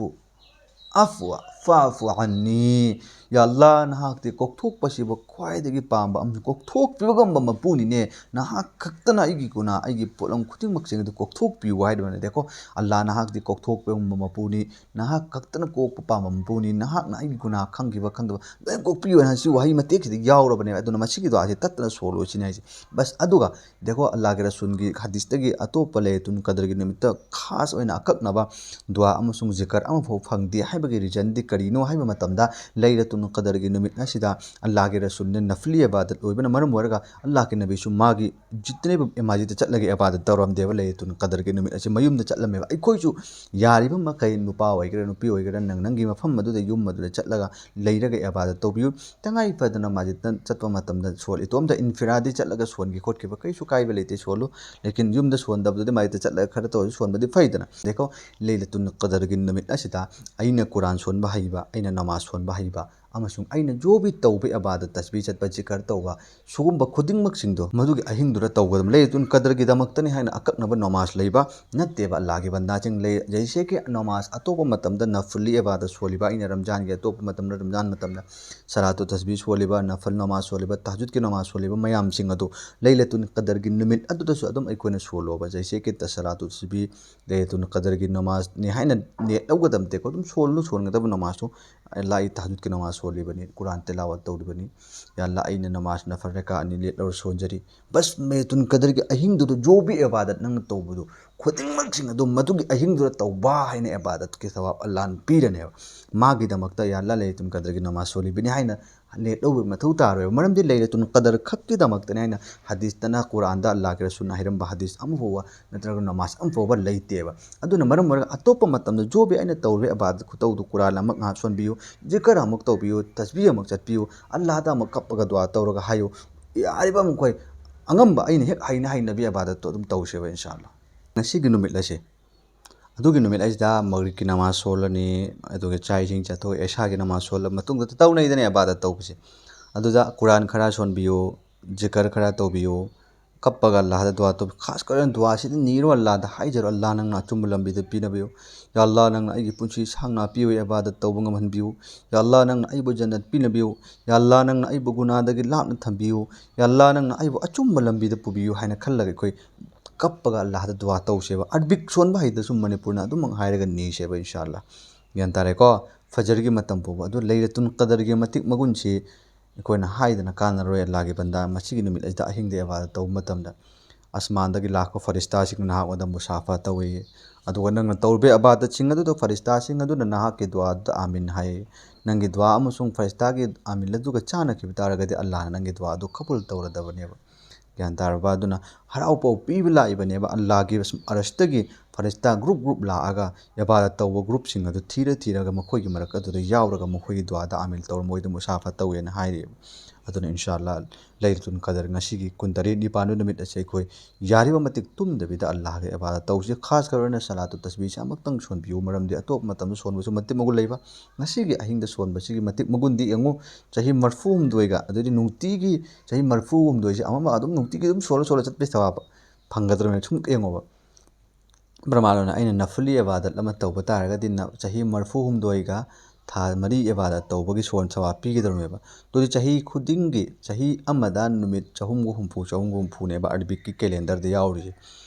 العفو فاعف عني"꯫ ꯌꯥ ꯑꯜꯂꯥꯍ, ꯅꯍꯥꯛꯇꯤ ꯀꯣꯛꯊꯣꯛꯄꯁꯤꯕꯨ ꯈ꯭ꯋꯥꯏꯗꯒꯤ ꯄꯥꯝꯕ ꯑꯃꯁꯨꯡ ꯀꯣꯛꯊꯣꯛꯄꯤꯕ ꯉꯝꯕ ꯃꯄꯨꯅꯤꯅꯦ꯫ ꯅꯍꯥꯛ ꯈꯛꯇꯅ ꯑꯩꯒꯤ ꯒꯨꯅꯥꯍ, ꯑꯩꯒꯤ ꯄꯣꯠꯂꯝ ꯈꯨꯗꯤꯡꯃꯛꯁꯤꯡ ꯑꯗꯨ ꯀꯣꯛꯊꯣꯛꯄꯤꯌꯨ ꯍꯥꯏꯔꯤꯕꯅꯦ꯫ ꯗꯦꯈꯣ, ꯑꯜꯂꯥꯍ ꯅꯍꯥꯛꯇꯤ ꯀꯣꯛꯊꯣꯛꯄ ꯉꯝꯕ ꯃꯄꯨꯅꯤ꯫ ꯅꯍꯥꯛ ꯈꯛꯇꯅ ꯀꯣꯛꯄ ꯄꯥꯝꯕ ꯃꯄꯨꯅꯤ꯫ ꯅꯍꯥꯛꯅ ꯑꯩꯒꯤ ꯒꯨꯅꯥꯍ ꯈꯪꯈꯤꯕ ꯈꯪꯗꯕ ꯂꯣꯏ ꯀꯣꯛꯄꯤꯌꯨ ꯍꯥꯏꯅ ꯁꯤ ꯋꯥꯍꯩ ꯃꯇꯦꯛꯁꯤꯗ ꯌꯥꯎꯔꯕꯅꯦꯕ꯫ ꯑꯗꯨꯅ ꯃꯁꯤꯒꯤ ꯗꯨꯋꯥꯁꯤ ꯇꯠꯇꯅ ꯁꯣꯜꯂꯣ ꯁꯤꯅꯤ ꯍꯥꯏꯁꯦ꯫ ꯕꯁ, ꯑꯗꯨꯒ ꯗꯦꯈꯣ, ꯑꯜꯂꯥꯍꯒꯤ ꯔꯁꯨꯜꯒꯤ ꯍꯗꯤꯁꯇꯒꯤ ꯑꯇꯣꯞꯄ ꯂꯩꯂꯇꯨꯜ ꯀꯗꯔꯒꯤ ꯅꯨꯃꯤꯠꯇ ꯈꯥꯁ ꯑꯣꯏꯅ ꯑꯀꯛꯅꯕ ꯗꯨꯋꯥ ꯑꯃꯁꯨꯡ ꯖꯤꯀꯔ ꯑꯃꯐꯥꯎ ꯐꯪꯗꯦ ꯍꯥꯏꯕꯒꯤ ꯔꯤꯖꯟꯗꯤ ꯀꯔꯤꯅꯣ ꯍꯥꯏꯕ ꯃꯇꯝꯗ, ꯂꯩꯂꯇꯨꯜ ꯀꯗꯔꯒꯤ ꯅꯨꯃꯤꯠ ꯑꯁꯤꯗ ꯑꯜꯂꯥꯍꯒꯤ ꯔꯁꯨꯜꯅ ꯅꯐꯂꯤ ꯏꯕꯥꯗꯠ ꯑꯣꯏꯕꯅ ꯃꯔꯝ ꯑꯣꯏꯔꯒ ꯑꯜꯂꯥꯍꯒꯤ ꯅꯕꯤꯁꯨ ꯃꯥꯒꯤ ꯖꯤꯠꯅꯦꯕ ꯃꯁꯖꯤꯗꯇ ꯆꯠꯂꯒ ꯏꯕꯥꯗꯠ ꯇꯧꯔꯝꯗꯦꯕ ꯂꯩꯂꯇꯨꯜ ꯀꯗꯔꯒꯤ ꯅꯨꯃꯤꯠ ꯑꯁꯤ꯫ ꯃꯌꯨꯝꯗ ꯆꯠꯂꯝꯃꯦꯕ꯫ ꯑꯩꯈꯣꯏꯁꯨ ꯌꯥꯔꯤꯕ ꯃꯈꯩ ꯅꯨꯄꯥ ꯑꯣꯏꯒꯦꯔꯥ ꯅꯨꯄꯤ ꯑꯣꯏꯒꯦꯔꯥ ꯅꯪ ꯅꯪꯒꯤ ꯃꯐꯝ ꯑꯗꯨꯗ, ꯌꯨꯝ ꯑꯗꯨꯗ ꯆꯠꯂꯒ ꯂꯩꯔꯒ ꯏꯕꯥꯗꯠ ꯇꯧꯕꯤꯌꯨ꯫ ꯇꯉꯥꯏ ꯐꯗꯅ ꯃꯁꯖꯤꯗꯇ ꯆꯠꯄ ꯃꯇꯝꯗ ꯁꯣꯜ ꯏꯇꯣꯝꯇ ꯏꯟꯐꯤꯔꯥꯗꯤ ꯆꯠꯂꯒ ꯁꯣꯟꯒꯦ ꯈꯣꯠꯈꯤꯕ ꯀꯩꯁꯨ ꯀꯥꯏꯕ ꯂꯩꯇꯦ, ꯁꯣꯜꯂꯨ꯫ ꯂꯦꯀꯤꯟ ꯌꯨꯝꯗ ꯁꯣꯟꯗꯕꯗꯨꯗꯤ ꯃꯁꯖꯤꯗꯇ ꯆꯠꯂꯒ ꯈꯔ ꯇꯧꯔꯁꯨ ꯁꯣꯟꯕꯗꯤ ꯐꯩꯗꯅ꯫ ꯗꯦꯈꯣ, ꯂꯩꯂꯇꯨꯜ ꯀꯗꯔꯒꯤ ꯅꯨꯃꯤꯠ ꯑꯁꯤꯗ ꯑꯩꯅ ꯀꯨꯔꯥꯟ ꯁꯣꯟꯕ ꯍꯩꯕ, ꯑꯩꯅ ꯅꯃꯥꯖ ꯁꯣꯟꯕ ꯍꯩꯕ, ꯑꯃꯁꯨꯡ ꯑꯩꯅ ꯖꯣ ꯚꯤ ꯇꯧꯕ ꯏꯕꯥꯗꯠ, ꯇꯁꯕꯤꯍ ꯆꯠꯄ, ꯖꯤꯀꯔ ꯇꯧꯕ, ꯁꯤꯒꯨꯝꯕ ꯈꯨꯗꯤꯡꯃꯛꯁꯤꯡꯗꯣ ꯃꯗꯨꯒꯤ ꯑꯍꯤꯡꯗꯨꯗ ꯇꯧꯒꯗꯕ꯫ ꯂꯩꯂꯇꯨꯜ ꯀꯗꯔꯒꯤꯗꯃꯛꯇꯅꯤ ꯍꯥꯏꯅ ꯑꯀꯛꯅꯕ ꯅꯃꯥꯖ ꯂꯩꯕ ꯅꯠꯇꯦꯕ꯫ ꯑꯜꯂꯥꯍꯒꯤ ꯕꯟꯗꯥꯁꯤꯡ ꯂꯩ, ꯖꯩꯁꯦ ꯀꯤ ꯅꯃꯥꯖ ꯑꯇꯣꯞꯄ ꯃꯇꯝꯗ ꯅꯐꯂꯤ ꯏꯕꯥꯗꯠ ꯁꯣꯜꯂꯤꯕ, ꯑꯩꯅ ꯔꯝꯖꯥꯟꯒꯤ ꯑꯇꯣꯞꯄ ꯃꯇꯝꯗ, ꯔꯝꯖꯥꯟ ꯃꯇꯝꯗ ꯁꯂꯥꯇꯨ ꯇꯁꯕꯤꯍ ꯁꯣꯜꯂꯤꯕ, ꯅꯐꯜ ꯅꯃꯥꯖ ꯁꯣꯜꯂꯤꯕ, ꯇꯍꯖꯨꯗꯀꯤ ꯅꯃꯥꯖ ꯁꯣꯜꯂꯤꯕ ꯃꯌꯥꯝꯁꯤꯡ ꯑꯗꯨ ꯂꯩꯂꯇꯨꯜ ꯀꯗꯔꯒꯤ ꯅꯨꯃꯤꯠ ꯑꯗꯨꯗꯁꯨ ꯑꯗꯨꯝ ꯑꯩꯈꯣꯏꯅ ꯁꯣꯜꯂꯣꯕ꯫ ꯖꯩꯁꯦ ꯀꯤ ꯁꯂꯥꯇꯨ ꯇꯁꯕꯤꯍ ꯂꯩꯂꯇꯨꯜ ꯀꯗꯔꯒꯤ ꯅꯃꯥꯖꯅꯤ ꯍꯥꯏꯅ ꯅꯦꯠ ꯂꯧꯒꯗꯕ ꯅꯠꯇꯦꯀꯣ꯫ ꯑꯗꯨꯝ ꯁꯣꯜꯂꯨ, ꯁꯣꯟꯒꯗꯕ ꯅꯃꯥꯖꯇꯨ꯫ ꯑꯜꯂꯥꯍ, ꯑꯩ ꯇꯍꯖꯨꯗꯀꯤ ꯅꯃꯥꯖ ꯁꯣꯜꯂꯤꯕꯅꯤ, ꯀꯨꯔꯥꯟ ꯇꯤꯂꯥꯋꯠ ꯇꯧꯔꯤꯕꯅꯤ꯫ ꯌꯥ ꯑꯜꯂꯥꯍ, ꯑꯩꯅ ꯅꯃꯥꯖ ꯅꯐꯜ ꯔꯀꯥ ꯑꯅꯤ ꯂꯦꯞꯂꯒ ꯁꯣꯟꯖꯔꯤ꯫ ꯕꯁ, ꯂꯩꯂꯇꯨꯜ ꯀꯗꯔꯒꯤ ꯑꯍꯤꯡꯗꯨꯗ ꯖꯣ ꯚꯤ ꯏꯕꯥꯗꯠ ꯅꯪꯅ ꯇꯧꯕꯗꯨ ꯈꯨꯗꯤꯡꯃꯛꯁꯤꯡ ꯑꯗꯨ ꯃꯗꯨꯒꯤ ꯑꯍꯤꯡꯗꯨꯗ ꯇꯧꯕ ꯍꯥꯏꯅ ꯏꯕꯥꯗꯠꯀꯤ ꯁꯋꯥꯕ ꯑꯜꯂꯥꯍꯅ ꯄꯤꯔꯅꯦꯕ꯫ ꯃꯥꯒꯤꯗꯃꯛꯇ ꯌꯥ ꯑꯜꯂꯥꯍ, ꯂꯩꯂꯇꯨꯜ ꯀꯗꯔꯒꯤ ꯅꯃꯥꯖ ꯁꯣꯜꯂꯤꯕꯅꯤ ꯍꯥꯏꯅ ꯂꯦꯠ ꯂꯧꯕꯒꯤ ꯃꯊꯧ ꯇꯥꯔꯣꯏꯕ꯫ ꯃꯔꯝꯗꯤ ꯂꯩꯂꯇꯨꯜ ꯀꯗꯔ ꯈꯛꯀꯤꯗꯃꯛꯇꯅꯤ ꯍꯥꯏꯅ ꯍꯗꯤꯁꯇꯅ, ꯀꯨꯔꯥꯟꯗ ꯑꯜꯂꯥꯍꯒꯤ ꯔꯁꯨꯜꯅ ꯍꯥꯏꯔꯝꯕ ꯍꯗꯤꯁ ꯑꯃ ꯐꯥꯎꯕ ꯅꯠꯇ꯭ꯔꯒ ꯅꯃꯥꯖ ꯑꯃ ꯐꯥꯎꯕ ꯂꯩꯇꯦꯕ꯫ ꯑꯗꯨꯅ ꯃꯔꯝ ꯑꯣꯏꯔꯒ ꯑꯇꯣꯞꯄ ꯃꯇꯝꯗ ꯖꯣ ꯚꯤ ꯑꯩꯅ ꯇꯧꯔꯤꯕ ꯏꯕꯥꯗꯠ ꯈꯨꯇꯧꯗꯨ, ꯀꯨꯔꯥꯟ ꯑꯃꯨꯛ ꯉꯥꯏꯍꯥꯛ ꯁꯣꯟꯕꯤꯌꯨ, ꯖꯤꯀꯔ ꯑꯃꯨꯛ ꯇꯧꯕꯤꯌꯨ, ꯇꯁꯕꯤꯍ ꯑꯃꯨꯛ ꯆꯠꯄꯤꯌꯨ, ꯑꯜꯂꯥꯍꯗ ꯑꯃꯨꯛ ꯀꯞꯄꯒ ꯗꯨꯋꯥ ꯇꯧꯔꯒ ꯍꯥꯏꯌꯨ꯫ ꯌꯥꯔꯤꯕ ꯃꯈꯩ ꯑꯉꯝꯕ ꯑꯩꯅ ꯍꯦꯛ ꯍꯩꯅ ꯍꯩꯅꯕꯤ ꯏꯕꯥꯗꯠꯇꯣ ꯑꯗꯨꯝ ꯇꯧꯁꯦꯕ, ꯏꯟꯁꯥ ꯑꯜꯂꯥꯍ꯫ ꯉꯁꯤꯒꯤ ꯅꯨꯃꯤꯠ ꯑꯁꯦ, ꯑꯗꯨꯒꯤ ꯅꯨꯃꯤꯠ ꯑꯁꯤꯗ ꯃꯒ꯭ꯔꯤꯕꯀꯤ ꯅꯃꯥꯖ ꯁꯣꯜꯂꯅꯤ, ꯑꯗꯨꯒ ꯆꯥꯛ ꯏꯁꯤꯡ ꯆꯥꯊꯣꯛ, ꯏꯁꯥꯒꯤ ꯅꯃꯥꯖ ꯁꯣꯜꯂ ꯃꯇꯨꯡꯗ ꯇꯧꯅꯩꯗꯅ ꯏꯕꯥꯗꯠ ꯇꯧꯕꯁꯦ꯫ ꯑꯗꯨꯗ ꯀꯨꯔꯥꯟ ꯈꯔ ꯁꯣꯟꯕꯤꯌꯨ, ꯖꯤꯀꯔ ꯈꯔ ꯇꯧꯕꯤꯌꯨ, ꯀꯞꯄꯒ ꯑꯜꯂꯥꯍꯗ ꯗꯨꯋꯥ ꯇꯧꯕꯤꯌꯨ꯫ ꯈꯥꯁ ꯀꯔ ꯗꯨꯋꯥꯁꯤꯗꯤ ꯅꯤꯔꯣ, ꯑꯜꯂꯥꯍꯗ ꯍꯥꯏꯖꯔꯣ, "ꯑꯜꯂꯥꯍ, ꯅꯪꯅ ꯑꯆꯨꯝꯕ ꯂꯝꯕꯤꯗ ꯄꯤꯅꯕꯤꯌꯨ꯫ ꯌꯥ ꯑꯜꯂꯥꯍ, ꯅꯪꯅ ꯑꯩꯒꯤ ꯄꯨꯟꯁꯤ ꯁꯥꯡꯅ ꯄꯤꯌꯨ, ꯏꯕꯥꯗꯠ ꯇꯧꯕ ꯉꯝꯍꯟꯕꯤꯌꯨ꯫ ꯌꯥ ꯑꯜꯂꯥꯍ, ꯅꯪꯅ ꯑꯩꯕꯨ ꯖꯟꯅꯠ ꯄꯤꯅꯕꯤꯌꯨ꯫ ꯌꯥ ꯑꯜꯂꯥꯍ, ꯅꯪꯅ ꯑꯩꯕꯨ ꯒꯨꯅꯥꯗꯒꯤ ꯂꯥꯞꯅ ꯊꯝꯕꯤꯌꯨ꯫ ꯌꯥ ꯑꯜꯂꯥꯍ, ꯅꯪꯅ ꯑꯩꯕꯨ ꯑꯆꯨꯝꯕ ꯂꯝꯕꯤꯗ ꯄꯨꯕꯤꯌꯨ" ꯍꯥꯏꯅ ꯈꯜꯂꯒ ꯑꯩꯈꯣꯏ ꯀꯞꯄꯒ ꯑꯜꯂꯥꯍꯗ ꯗꯨꯋꯥ ꯇꯧꯁꯦꯕ꯫ ꯑꯔꯕꯤꯛ ꯁꯣꯟꯕ ꯍꯩꯇ꯭ꯔꯁꯨ ꯃꯅꯤꯄꯨꯔꯅ ꯑꯗꯨꯃꯛ ꯍꯥꯏꯔꯒ ꯅꯤꯁꯦꯕ, ꯏꯟꯁꯥ ꯑꯜꯂꯥꯍ꯫ ꯒ꯭ꯌꯥꯟ ꯇꯥꯔꯦꯀꯣ? ꯐꯖꯔꯒꯤ ꯃꯇꯝ ꯐꯥꯎꯕ꯫ ꯑꯗꯨ ꯂꯩꯂꯇꯨꯜ ꯀꯗꯔꯒꯤ ꯃꯇꯤꯛ ꯃꯒꯨꯟꯁꯤ ꯑꯩꯈꯣꯏꯅ ꯍꯥꯏꯗꯅ ꯀꯥꯟꯅꯔꯣꯏ꯫ ꯑꯜꯂꯥꯍꯒꯤ ꯕꯟꯗꯥ, ꯃꯁꯤꯒꯤ ꯅꯨꯃꯤꯠ ꯑꯁꯤꯗ ꯑꯍꯤꯡꯗ ꯏꯕꯥꯗꯠ ꯇꯧꯕ ꯃꯇꯝꯗ ꯑꯁꯃꯥꯟꯗꯒꯤ ꯂꯥꯛꯄ ꯐꯔꯤꯁꯇꯥꯁꯤꯡꯅ ꯅꯍꯥꯛꯉꯣꯟꯗ ꯃꯨꯁꯥꯐꯥ ꯇꯧꯏ꯫ ꯑꯗꯨꯒ ꯅꯪꯅ ꯇꯧꯔꯤꯕ ꯏꯕꯥꯗꯠꯁꯤꯡ ꯑꯗꯨꯗ ꯐꯔꯤꯁꯇꯥꯁꯤꯡ ꯑꯗꯨꯅ ꯅꯍꯥꯛꯀꯤ ꯗꯨꯋꯥꯗꯨꯗ ꯑꯥꯃꯤꯟ ꯍꯥꯏ꯫ ꯅꯪꯒꯤ ꯗꯨꯋꯥ ꯑꯃꯁꯨꯡ ꯐꯔꯤꯁꯇꯥꯒꯤ ꯑꯥꯃꯤꯟ ꯑꯗꯨꯒ ꯆꯥꯟꯅꯈꯤꯕ ꯇꯥꯔꯒꯗꯤ ꯑꯜꯂꯥꯍꯅ ꯅꯪꯒꯤ ꯗꯨꯋꯥ ꯑꯗꯨ ꯀꯕꯨꯜ ꯇꯧꯔꯗꯕꯅꯦꯕ꯫ ꯒ꯭ꯌꯥꯟ ꯇꯥꯔꯕ? ꯑꯗꯨꯅ ꯍꯔꯥꯎ ꯄꯥꯎ ꯄꯤꯕ ꯂꯥꯛꯏꯕꯅꯦꯕ꯫ ꯑꯜꯂꯥꯍꯒꯤ ꯑꯔꯁꯇꯒꯤ ꯐꯔꯤꯁꯇꯥ group group ꯂꯥꯛꯑꯒ ꯏꯕꯥꯗꯠ ꯇꯧꯕ groupꯁꯤꯡ ꯑꯗꯨ ꯊꯤꯔ ꯊꯤꯔꯒ ꯃꯈꯣꯏꯒꯤ ꯃꯔꯛ ꯑꯗꯨꯗ ꯌꯥꯎꯔꯒ ꯃꯈꯣꯏꯒꯤ ꯗꯨꯋꯥꯗ ꯑꯥꯃꯤꯟ ꯇꯧꯔ ꯃꯣꯏꯗ ꯃꯨꯁꯥꯐꯥ ꯇꯧꯋꯦꯅ ꯍꯥꯏꯔꯤꯕ꯫ ꯑꯗꯨꯅ ꯏꯟꯁꯥ ꯑꯜꯂꯥꯍ ꯂꯩꯂꯇꯨꯜ ꯀꯗꯔ ꯉꯁꯤꯒꯤ ꯀꯨꯟꯇꯔꯦꯠꯅꯤ ꯄꯥꯟꯕ ꯅꯨꯃꯤꯠ ꯑꯁꯤ ꯑꯩꯈꯣꯏ ꯌꯥꯔꯤꯕ ꯃꯇꯤꯛ ꯇꯨꯝꯗꯕꯤꯗ ꯑꯜꯂꯥꯍꯒꯤ ꯏꯕꯥꯗꯠ ꯇꯧꯁꯤ꯫ ꯈꯥꯁ ꯀꯔ ꯑꯣꯏꯅ ꯁꯂꯥꯇꯨ ꯇꯁꯕꯤꯁꯦ ꯑꯃꯨꯛꯇꯪ ꯁꯣꯟꯕꯤꯌꯨ, ꯃꯔꯝꯗꯤ ꯑꯇꯣꯞꯄ ꯃꯇꯝꯗ ꯁꯣꯟꯕꯁꯨ ꯃꯇꯤꯛ ꯃꯒꯨꯟ ꯂꯩꯕ꯫ ꯉꯁꯤꯒꯤ ꯑꯍꯤꯡꯗ ꯁꯣꯟꯕꯁꯤꯒꯤ ꯃꯇꯤꯛ ꯃꯒꯨꯟꯗꯤ ꯌꯦꯡꯉꯨ, ꯆꯍꯤ ꯃꯔꯐꯨ ꯍꯨꯝꯗꯣꯏꯒ, ꯑꯗꯨꯗꯤ ꯅꯨꯡꯇꯤꯒꯤ ꯆꯍꯤ ꯃꯔꯐꯨ ꯍꯨꯝꯗꯣꯏꯁꯦ ꯑꯃꯃ ꯑꯗꯨꯝ ꯅꯨꯡꯇꯤꯒꯤ ꯑꯗꯨꯝ ꯁꯣꯜꯂ ꯁꯣꯜꯂ ꯆꯠꯄꯁꯤ ꯊꯋꯥꯕ ꯐꯪꯒꯗ꯭ꯔꯕꯅꯦ? ꯁꯨꯝ ꯌꯦꯡꯉꯣꯕ꯫ ꯕ꯭ꯔꯍꯃꯥꯟꯅ ꯑꯩꯅ ꯅꯐꯂꯤ ꯏꯕꯥꯗꯠ ꯑꯃ ꯇꯧꯕ ꯇꯥꯔꯒꯗꯤ ꯅ-, ꯆꯍꯤ ꯃꯔꯐꯨ ꯍꯨꯝꯗꯣꯏꯒ ꯊꯥ ꯃꯔꯤ ꯏꯕꯥꯗꯠ ꯇꯧꯕꯒꯤ ꯁꯣꯟ ꯁꯋꯥꯕ ꯄꯤꯒꯗꯧꯔꯤꯕ꯫ ꯑꯗꯨꯗꯤ ꯆꯍꯤ ꯈꯨꯗꯤꯡꯒꯤ, ꯆꯍꯤ ꯑꯃꯗ ꯅꯨꯃꯤꯠ ꯆꯍꯨꯝꯒ ꯍꯨꯝꯐꯨ, ꯆꯍꯨꯝꯒ ꯍꯨꯝꯐꯨꯅꯦꯕ ꯑꯔꯕꯤꯛꯀꯤ calendarꯗ ꯌꯥꯎꯔꯤꯁꯦ꯫